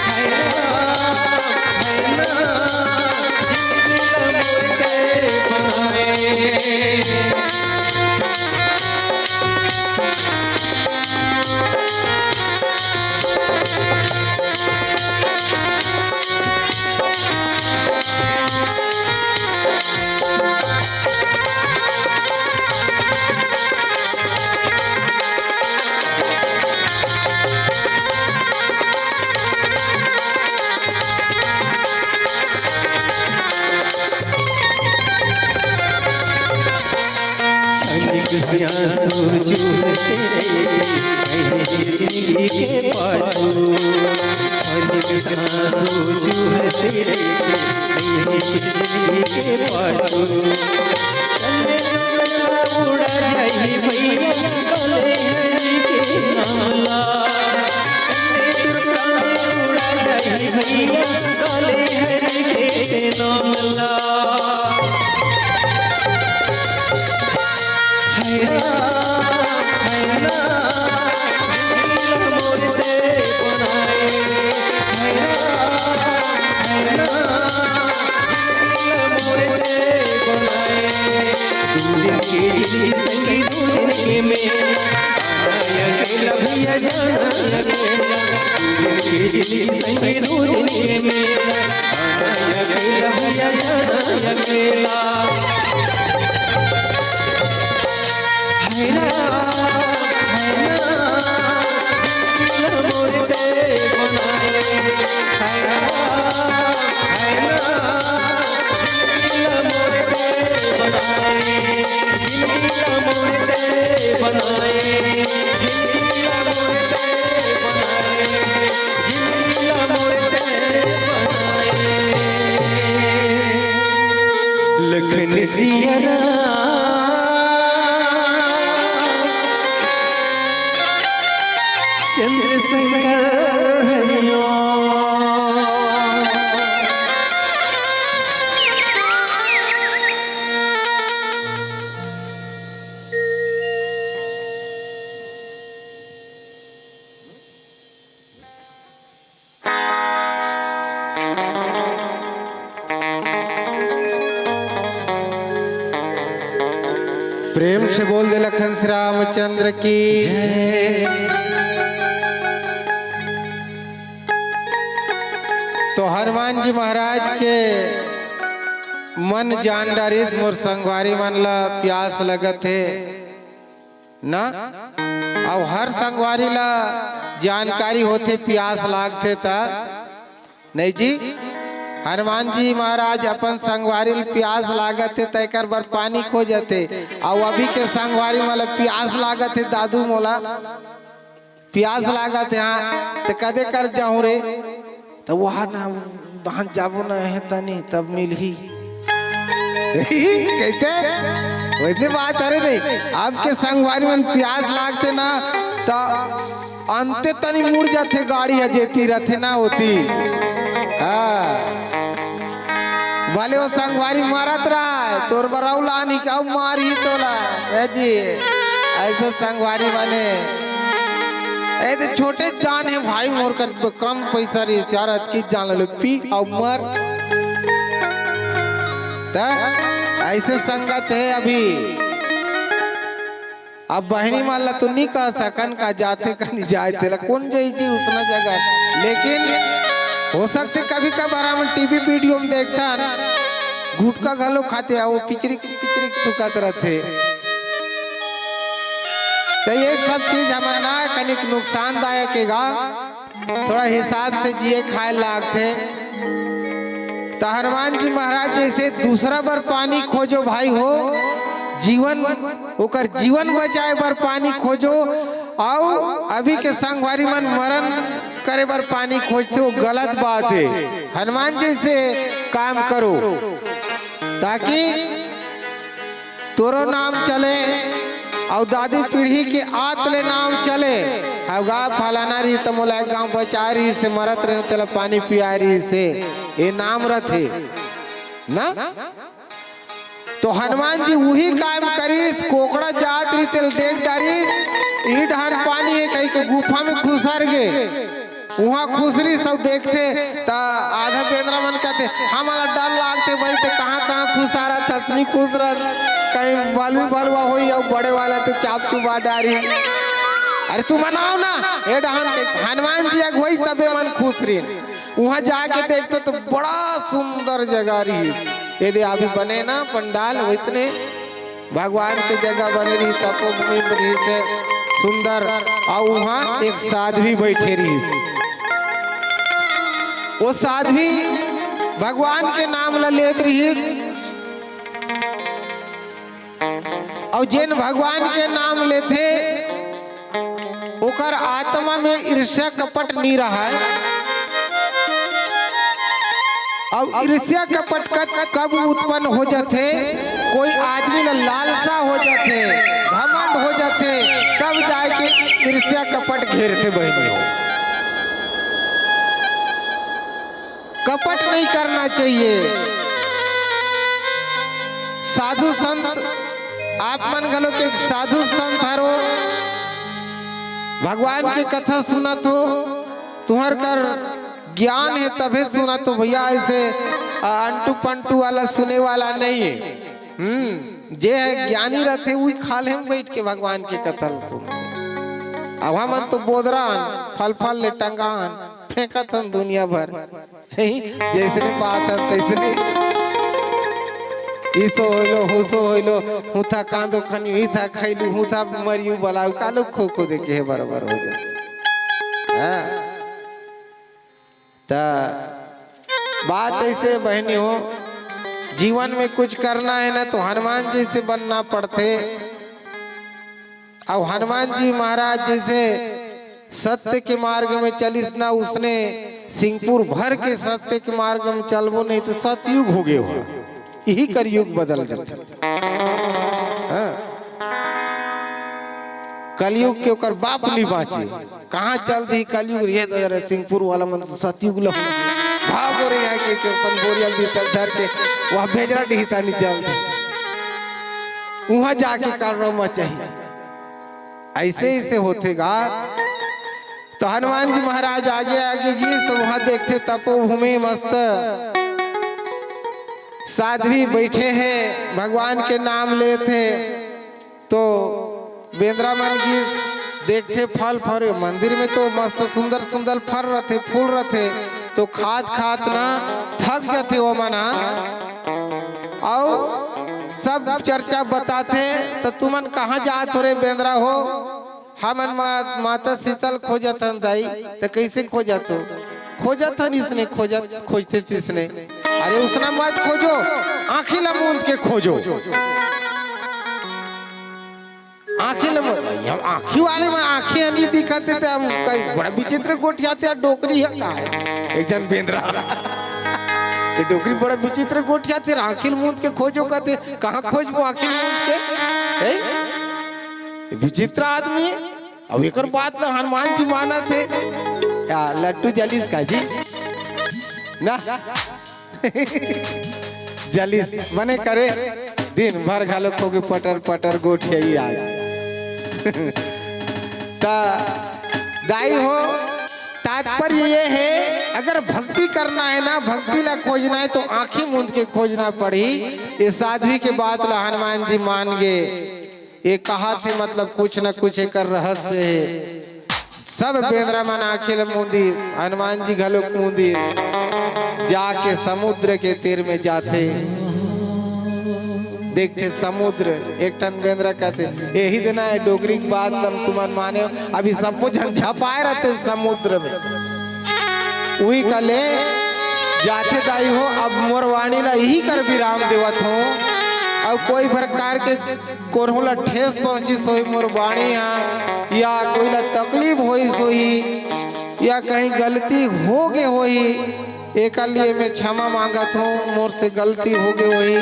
हाय राम, हाय राम, जिंदगी ला मोर तैं बनाए। एक सांसों चूहते रहे जिंदगी के पाछू, और एक सांसों चूहते रहे जिंदगी के पाछू। उड़ा जाई भैया काले हरि के नाम ला, उड़ा जाई भैया काले हरि के नाम ला। हैरा, हैरा, दिल मोर ते बनाए। हैरा, हैरा, दिल मोर ते बनाए। दू दिन के जिंदगी संगी दू दिन के मेला। आना अकेला भैया जाना अकेला। दू दिन के जिंदगी संगी दू दिन के मेला। आना अकेला भैया जाना अकेला। हैरा, हैरा, दिल मोर ते बनाए। हैरा, हैरा, दिल मोर ते बनाए। दिल मोर ते बनाए। दिल मोर ते बनाए। दिल मोर ते बनाए। लखन सिया राम चंद्रशंकर हरिओम। प्रेम से बोल दे लखन श्री रामचंद्र की। जय। तो हनुमान जी महाराज के मन जान डारिस, मोर संगवारी मन ला प्यास लगत हे ना। अउ हर संगवारी ला जानकारी होथे, प्यास लागथे त, नहीं जी, हनुमान जी महाराज अपन संगवारी ल प्यास लागत हे, तेकर बर पानी खोजत हे। अउ अभी के संगवारी मन ल प्यास लागत हे, दादू मोला प्यास लागत हे, हाँ, त कदे कर जाहूं रे? त वहा ना, वहां जाबो ना, हे तनी, तब मिलही। कहिथे? वइसने बात हरे नहीं। अब के संगवारी मन प्यास लागथे ना, त अंते तनी मुड़ जाथे, गाड़ी ह जेती रथे ना ओती। हाँ। भले वो संगवारी मरत रहय, तोर बर अउ लानही, अउ मारही तोला। ए जी, अइसे संगवारी बने। ए दे छोटे जान हे भाई, मोर कर कम पइसा रहिस यार, अतकी जान ले पी अउ मर। त अइसे संगत हे अभी। अब बहिनी मन ला तो नी कह सकन का जाथे का नी जाए, तेला कोन जइही उसना जगह। लेकिन हो सकथे कभी कभार हमन टीवी वीडियो में देखथन, गुटखा घलो खाथे, अउ वो पिचरिक पिचरिक सुकत रथे। त ये सब चीज हमन ना कनिक नुकसानदायक हे गा। थोड़ा हिसाब से जिए खाए लागथे। त हनुमान जी महाराज जइसे दूसरा बर पानी खोजो भाई हो, जीवन, ओकर जीवन बचाए बर पानी खोजो। अउ अभी के संगवारी मन मरण करे बर पानी खोजथे, वो गलत बात हे। हनुमान जइसे काम करो, ताकि तोरो नाम चले, अउ दादी पीढ़ी के आत ले नाम चले। हव गा, फलाना रहिस त मोला एक गांव बचाय रहिस हे, मरत रहेंव तेला पानी पियाय रहिस हे, ये नाम रथे ना। तो हनुमान जी उही काम करिस, कोकड़ा जात रहिस तेला देख डारिस, ई डहर पानी हे कहिके गुफा में खुसर गे। उहाँ खुसरिस अउ देखथे त आधा बेंदरा मन कथे, "हमला डर लागथे भाई, ते कहाँ-कहाँ खुसरत हस, नी खुसरस, कहीं बलुई बलुआ होई अउ बड़े वाला ते चाप चुबा डारी।" अरे तुमन आव ना, ए डहन के हनुमान जी अगुवाई तबे मन खुसरिन। उहाँ जाके देखथे त बड़ा सुंदर जगह रहिस। एदे अभी बने ना पंडाल वइसने भगवान के जगह बने रहिस, तपोभूमि में रहिस हे सुंदर। अउ उहाँ एक साध्वी बइठे रहिस, वो साध्वी भगवान के नाम ला लेत रहिस। अउ जेन भगवान के नाम लेथे, ओकर आत्मा में ईर्ष्या कपट नी रहय। अउ ईर्ष्या कपट क-, कब उत्पन्न हो जाथे? कोई आदमी ल लालसा हो जाथे, घमंड हो जाथे, तब जाके ईर्ष्या कपट घेरथे बहिनी हो। कपट नहीं करना चाहिए। साधु संत, आप मन घलो के साधु संत हरो, भगवान के कथा सुनत हो, तुम्हर कर ज्ञान हे तभे सुनत हो भैया, ऐसे, अ, अंटू पंटू वाला सुने वाला नहीं है। हम्म, जे है ज्ञानी रहथे, उही खाल्हे में बैठ के भगवान के कथा ल सुन। अब हमन तो बोदरान, फल फल ले टंगान, फेंकत हन दुनिया भर। जैसने बात है तैसने। ईसो होइलो, हुसो होइलो, हुथा कांदो खनियो, ईथा खैलू, हुथा मरियू बलाऊ, कालो खो खो देखे है बराबर हो जाए। हाँ। त बात ऐसे बहनी हो, जीवन में कुछ करना है ना तो हनुमान जैसे बनना पड़थे। अब हनुमान जी महाराज जैसे सत्य के मार्ग में चलिस ना, उसने सिंहपुर भर के सत्य के मार्ग में चलबो नहीं तो सतयुग हो गए हो, यही कलयुग बदल जाते। हाँ। कलयुग के ओकर बाप नहीं बाँचे। कहाँ चल दी कलयुग रे? ये तो जरा सिंहपुर वाला मन तो सतयुग ल भागो रे, आके के अपन बोरिया बिस्तर धर के वहाँ भेजरा डिहिता नहीं चल दी। वहाँ जाके कर रो मचाही। ऐसे ऐसे होथे गा। तो हनुमान जी महाराज आगे आगे गिस तो वहाँ देखथे तपोभूमि मस्त साध्वी बैठे हैं, भगवान के नाम लेथे। तो बेंदरा मन गिस देखथे फल फरे, मंदिर में तो मस्त सुंदर सुंदर फल रथे, फूल रथे, तो खात खात ना थक जाथे वो मन हा। अउ सब चर्चा बताथे, तो तुमन कहाँ जात हो रे बेंदरा हो? हमन मा-, माता शीतल खोजत हन दाई। त कइसे खोजत हो? खोजत हन इसने, खोजत, खोजथे तिसने। अरे उसना मत खोजो, आँखी ला मूंद के खोजो। आँखी ला मूंद, अब आँखी वाले में आँखी ह नी दिखत हे, त हम कहीं बड़ा विचित्र गोठियाथे, डोकरी है का है? एक जन बेंदरा। ये डोकरी बड़ा विचित्र गोठियाथे, आँखी ला मूंद के खोजो कहथे, कहाँ खोजबो आँखी ला मूंद के? हैं? विचित्र आदमी है। अब एकर बात ला हनुमान जी मानथे। या लट्टू जलिस का जी? ना। जलिस बने करे, दिन भर घलो खो के पटर पटर गोठियाई आय। त दाई हो, तात्पर्य ये है, अगर भक्ति करना है ना, भक्ति ला खोजना है तो आँखी मूंद के खोजना पड़ी। ये साध्वी के बात ला हनुमान जी मान गे। ये कहाथे, मतलब कुछ न कुछ एकर रहस्य हे। सब बेंदरा मन आँखी ल मूंदिस, हनुमान जी घलोक मूंदिस। जाके समुद्र के तीर में जाथे, देखथे समुद्र। एक ठन बेंदरा कहथे, "एही दिन आय डोकरी के बात ल तुमन माने हो।" अभी सबो झन झपाए रहथे समुद्र में। उही कले जाथे दाई हो, अब मोर वाणी ला इही कर विराम देवत हों। अब कोई प्रकार के कोनो ला ठेस पहुँचिस होही मोर वाणी हा, या कोई ला तकलीफ होइस होही, या कहीं गलती हो गे होही, एकर लिए मैं क्षमा मांगत हों, मोर से गलती हो गे होही।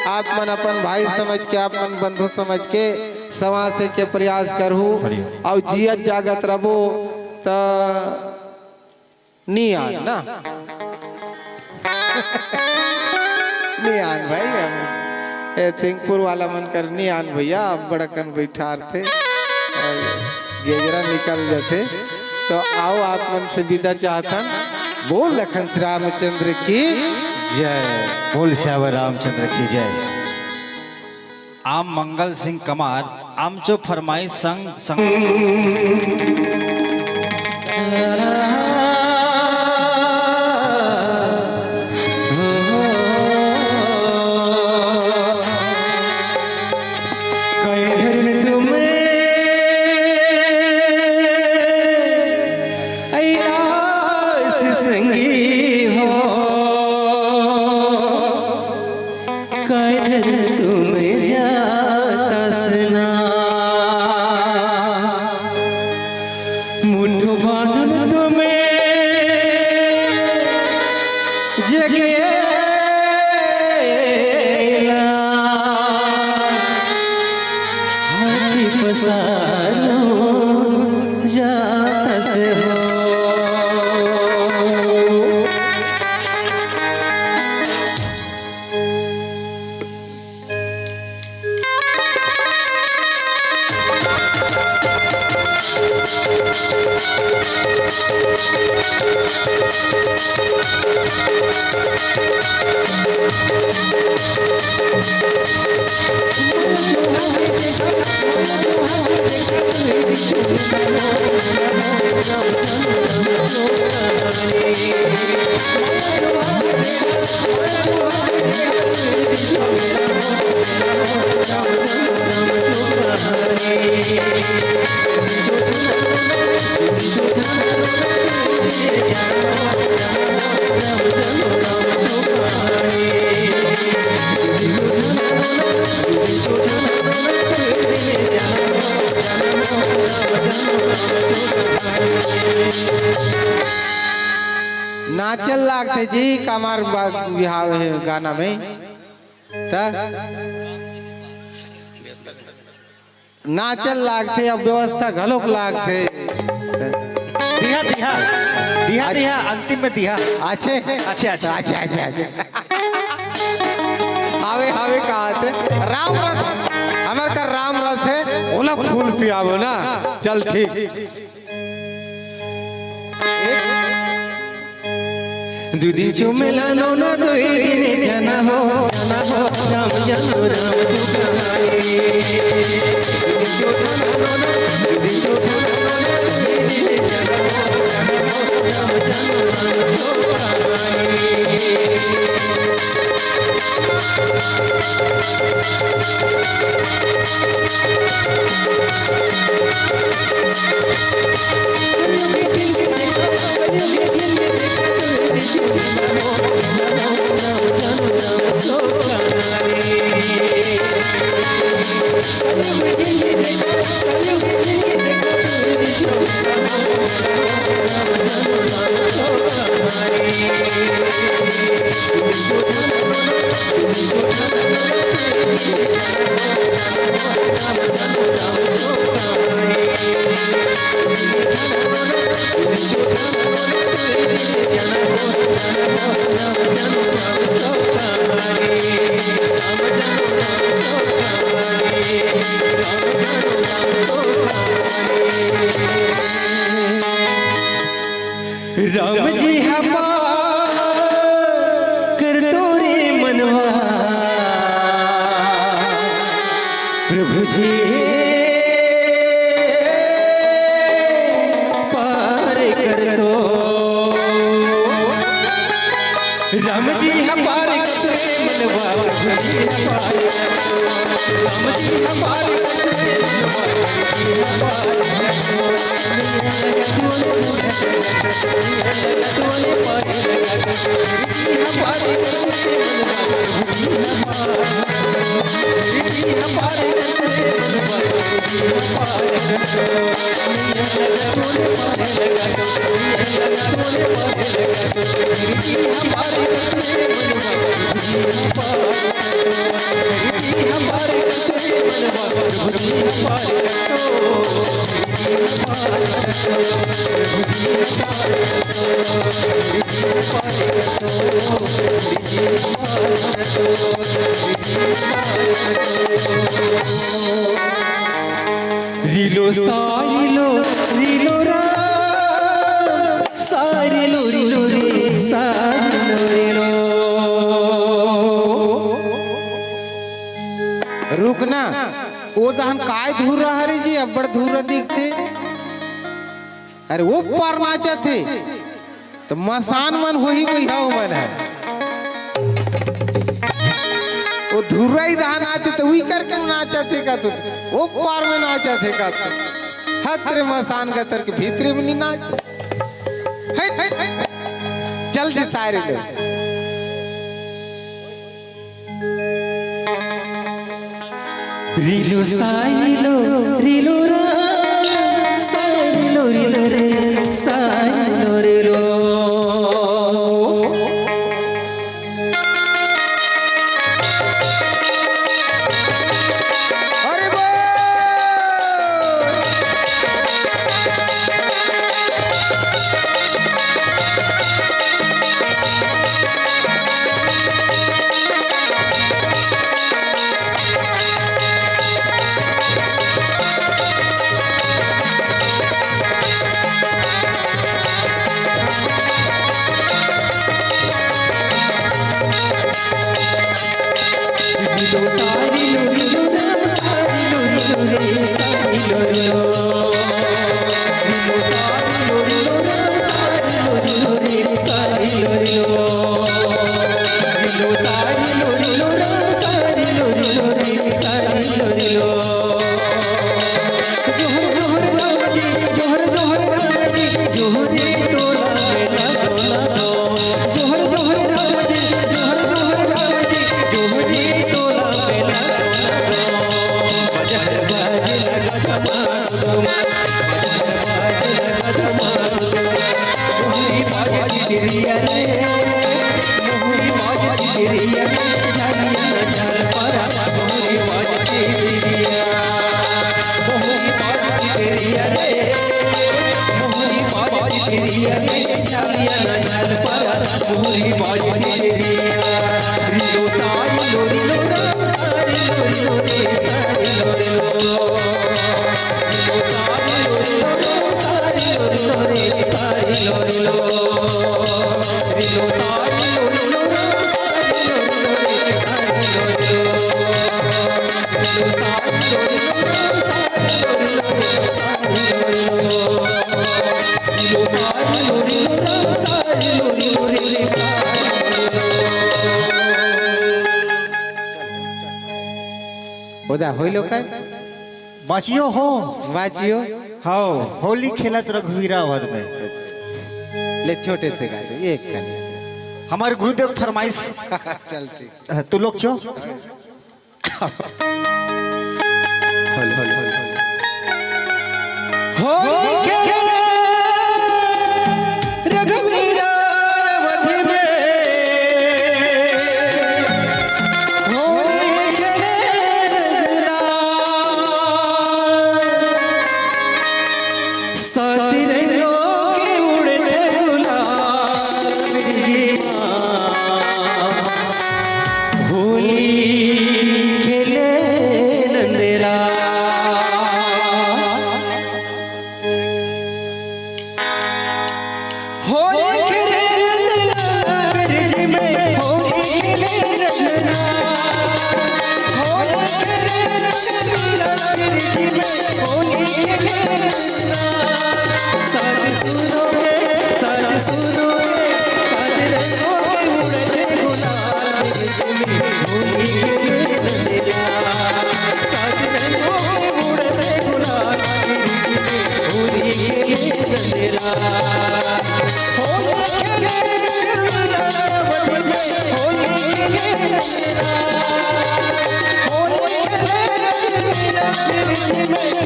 आप मन अपन भाई समझ के, आप मन बंधु समझ के, संवासे के प्रयास करहू। अउ जियत जागत रबो त नी आन ना। नी आन भाई, हम ए सिंहपुर वाला मन कर नी आन भैया, अब बड़कन बैठारथे, अउ गेजरा निकल जाथे। तो आओ, आप मन से विदा चाहथन। बोल लखन श्री रामचंद्र की जय। बोल सियावर रामचंद्र की जय। आम मंगल सिंह कमार, आमचो फरमाइश संग संग। कई धर्म तुम अइलास संगी हो, कई धर्म तुम जाता सालो जातस हो। नाचल लागथे जी कमर बा-, बिहाव हे गाना में। त नाचल लागथे, अब व्यवस्था घलोक लागथे। दिहा, दिहा, दिहा, अच्छा। दिहा, अंतिम में दिहा। अच्छे? अच्छे, अच्छे। अच्छा, अच्छा, अच्छा। हावे, हावे, कहा थे? राम रस, हमर का राम रस हे, ओला फूल पियाबो ना। चल, ठीक। दू दिन चुमेला नोना, दू दिन जना हो, जना हो, राम जनो राम चुकाए। दू दिन चुमेला नोना, दू दिन चुमेला नोना, दू दिन जना हो, जना हो, राम जनो राम चुकाए। राम जी हा पार कर तो रे मनवा, प्रभु जी पार कर तो। राम जी हा पार कर तो रे मनवा, प्रभु जी हा पार कर तो। राम जी हा पार कर तो रे मनवा, प्रभु जी हा पार कर तो। रीलो सारीलो, रीलो राम, सारीलो रीलो रे, सारीलो रीलो। रुकना, ओ दहन काय धुर्रा हरे जी, अब्बड़ धुर्रा दिखथे। अरे ओ पार नाचत हे। त मसान मन होही, वही हव मन है। ओ धुर्रा ही दहा नाचे त उही करके नाचत हे का, त ओ पार में नाचत हे का, त हत रे मसान गतर के भीतरे में नहीं नाच। हट, हट, हट। चल जे तारे ले। रीलो साईलो, रीलो रा, साईलो रीलो रे, साईलो रीलो। अरे बोल! ओदा होइलो काय? बाँचियो हो। बाँचियो। हव, होली खेलत रघुवीरा अवध में। ले छोटे से गा दे, एक कनी। हमर गुरुदेव फरमाइश। चल ठीक। तू लोग क्यों? होली खेले रघुवीरा अवध में, होली खेले रघुवीरा। सात रंगों के उड़ते गुलाल जी माँ, होली खेले नंदलाल। होली खेले नंदलाल जी में, होली खेले नंदलाल। होली खेले नंदलाल जी में, होली खेले नंदलाल। सात सुरों में, सात सुरों में, सात रंगों में उड़ते गुलाल। होली खेले नंदलाल, सात रंगों में उड़ते गुलाल। होली खेले नंदलाल, होली खेले नंदलाल, होली खेले नंदलाल, होली खेले नंदलाल,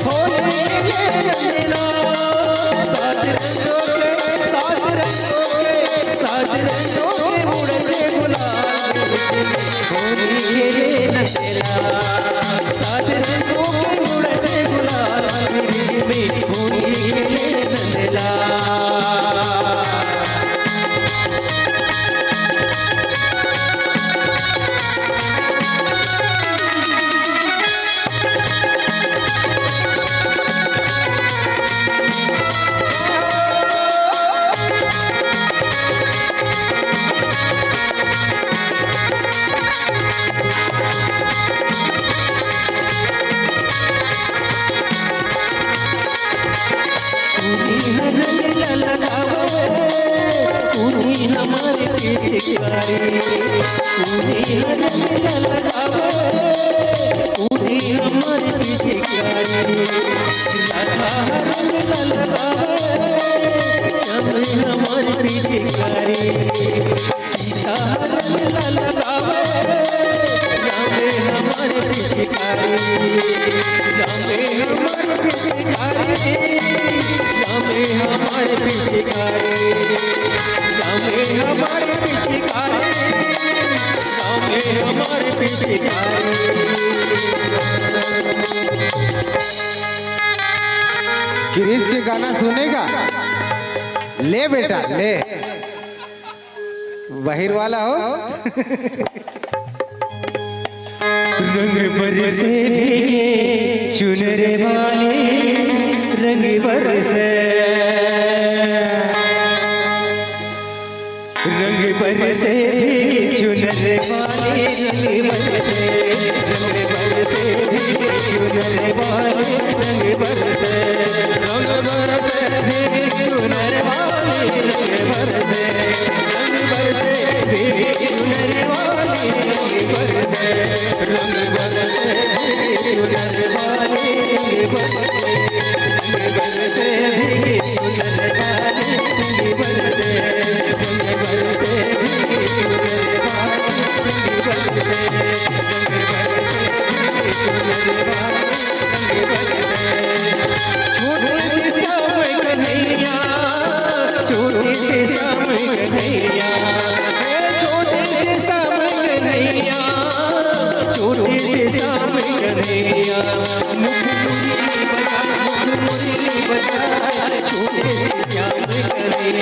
होली खेले नंदलाल। सात रंगों के, सात रंगों के, सात रंगों के उड़ते गुलाल। होली खेले नंदलाल, सात रंगों के उड़ते गुलाल। होली खेले नंदलाल। उनी ह रंग ल लगावे, उनी हमर पिचकारी। उनी ह रंग ल लगावे, उनी हमर पिचकारी। राधा ह रंग ल लगावे, श्याम हमर पिचकारी। सीता ह रंग ल लगावे, रामे हमर पिचकारी, रामे हमर पिचकारी, रामे हमर पिचकारी, रामे हमर पिचकारी, रामे हमर पिचकारी। क्रिस के गाना सुनेगा? ले बेटा, ले। बहिर वाला हो। रंग बरसे भीगे चुनर वाले, रंग बरसे। रंग बरसे भीगे चुनर वाले, रंग बरसे, रंग बरसे भीगे चुनर वाले, रंग बरसे, रंग बरसे भीगे चुनर वाले, रंग बरसे। रंग बरसे भीगे चुनर वाले, रंग बरसे, रंग बरसे भीगे चुनर वाले, रंग बरसे, रंग बरसे भीगे चुनर वाले, रंग बरसे, रंग बरसे भीगे चुनर वाले, रंग बरसे, रंग बरसे भीगे चुनर वाले। छोटे से श्याम कन्हैया, छोटे से श्याम कन्हैया, हे छोटे से श्याम कन्हैया, छोटे से श्याम कन्हैया। मुख मुरली बजा, मुख मुरली बजा, छोटे से श्याम कन्हैया।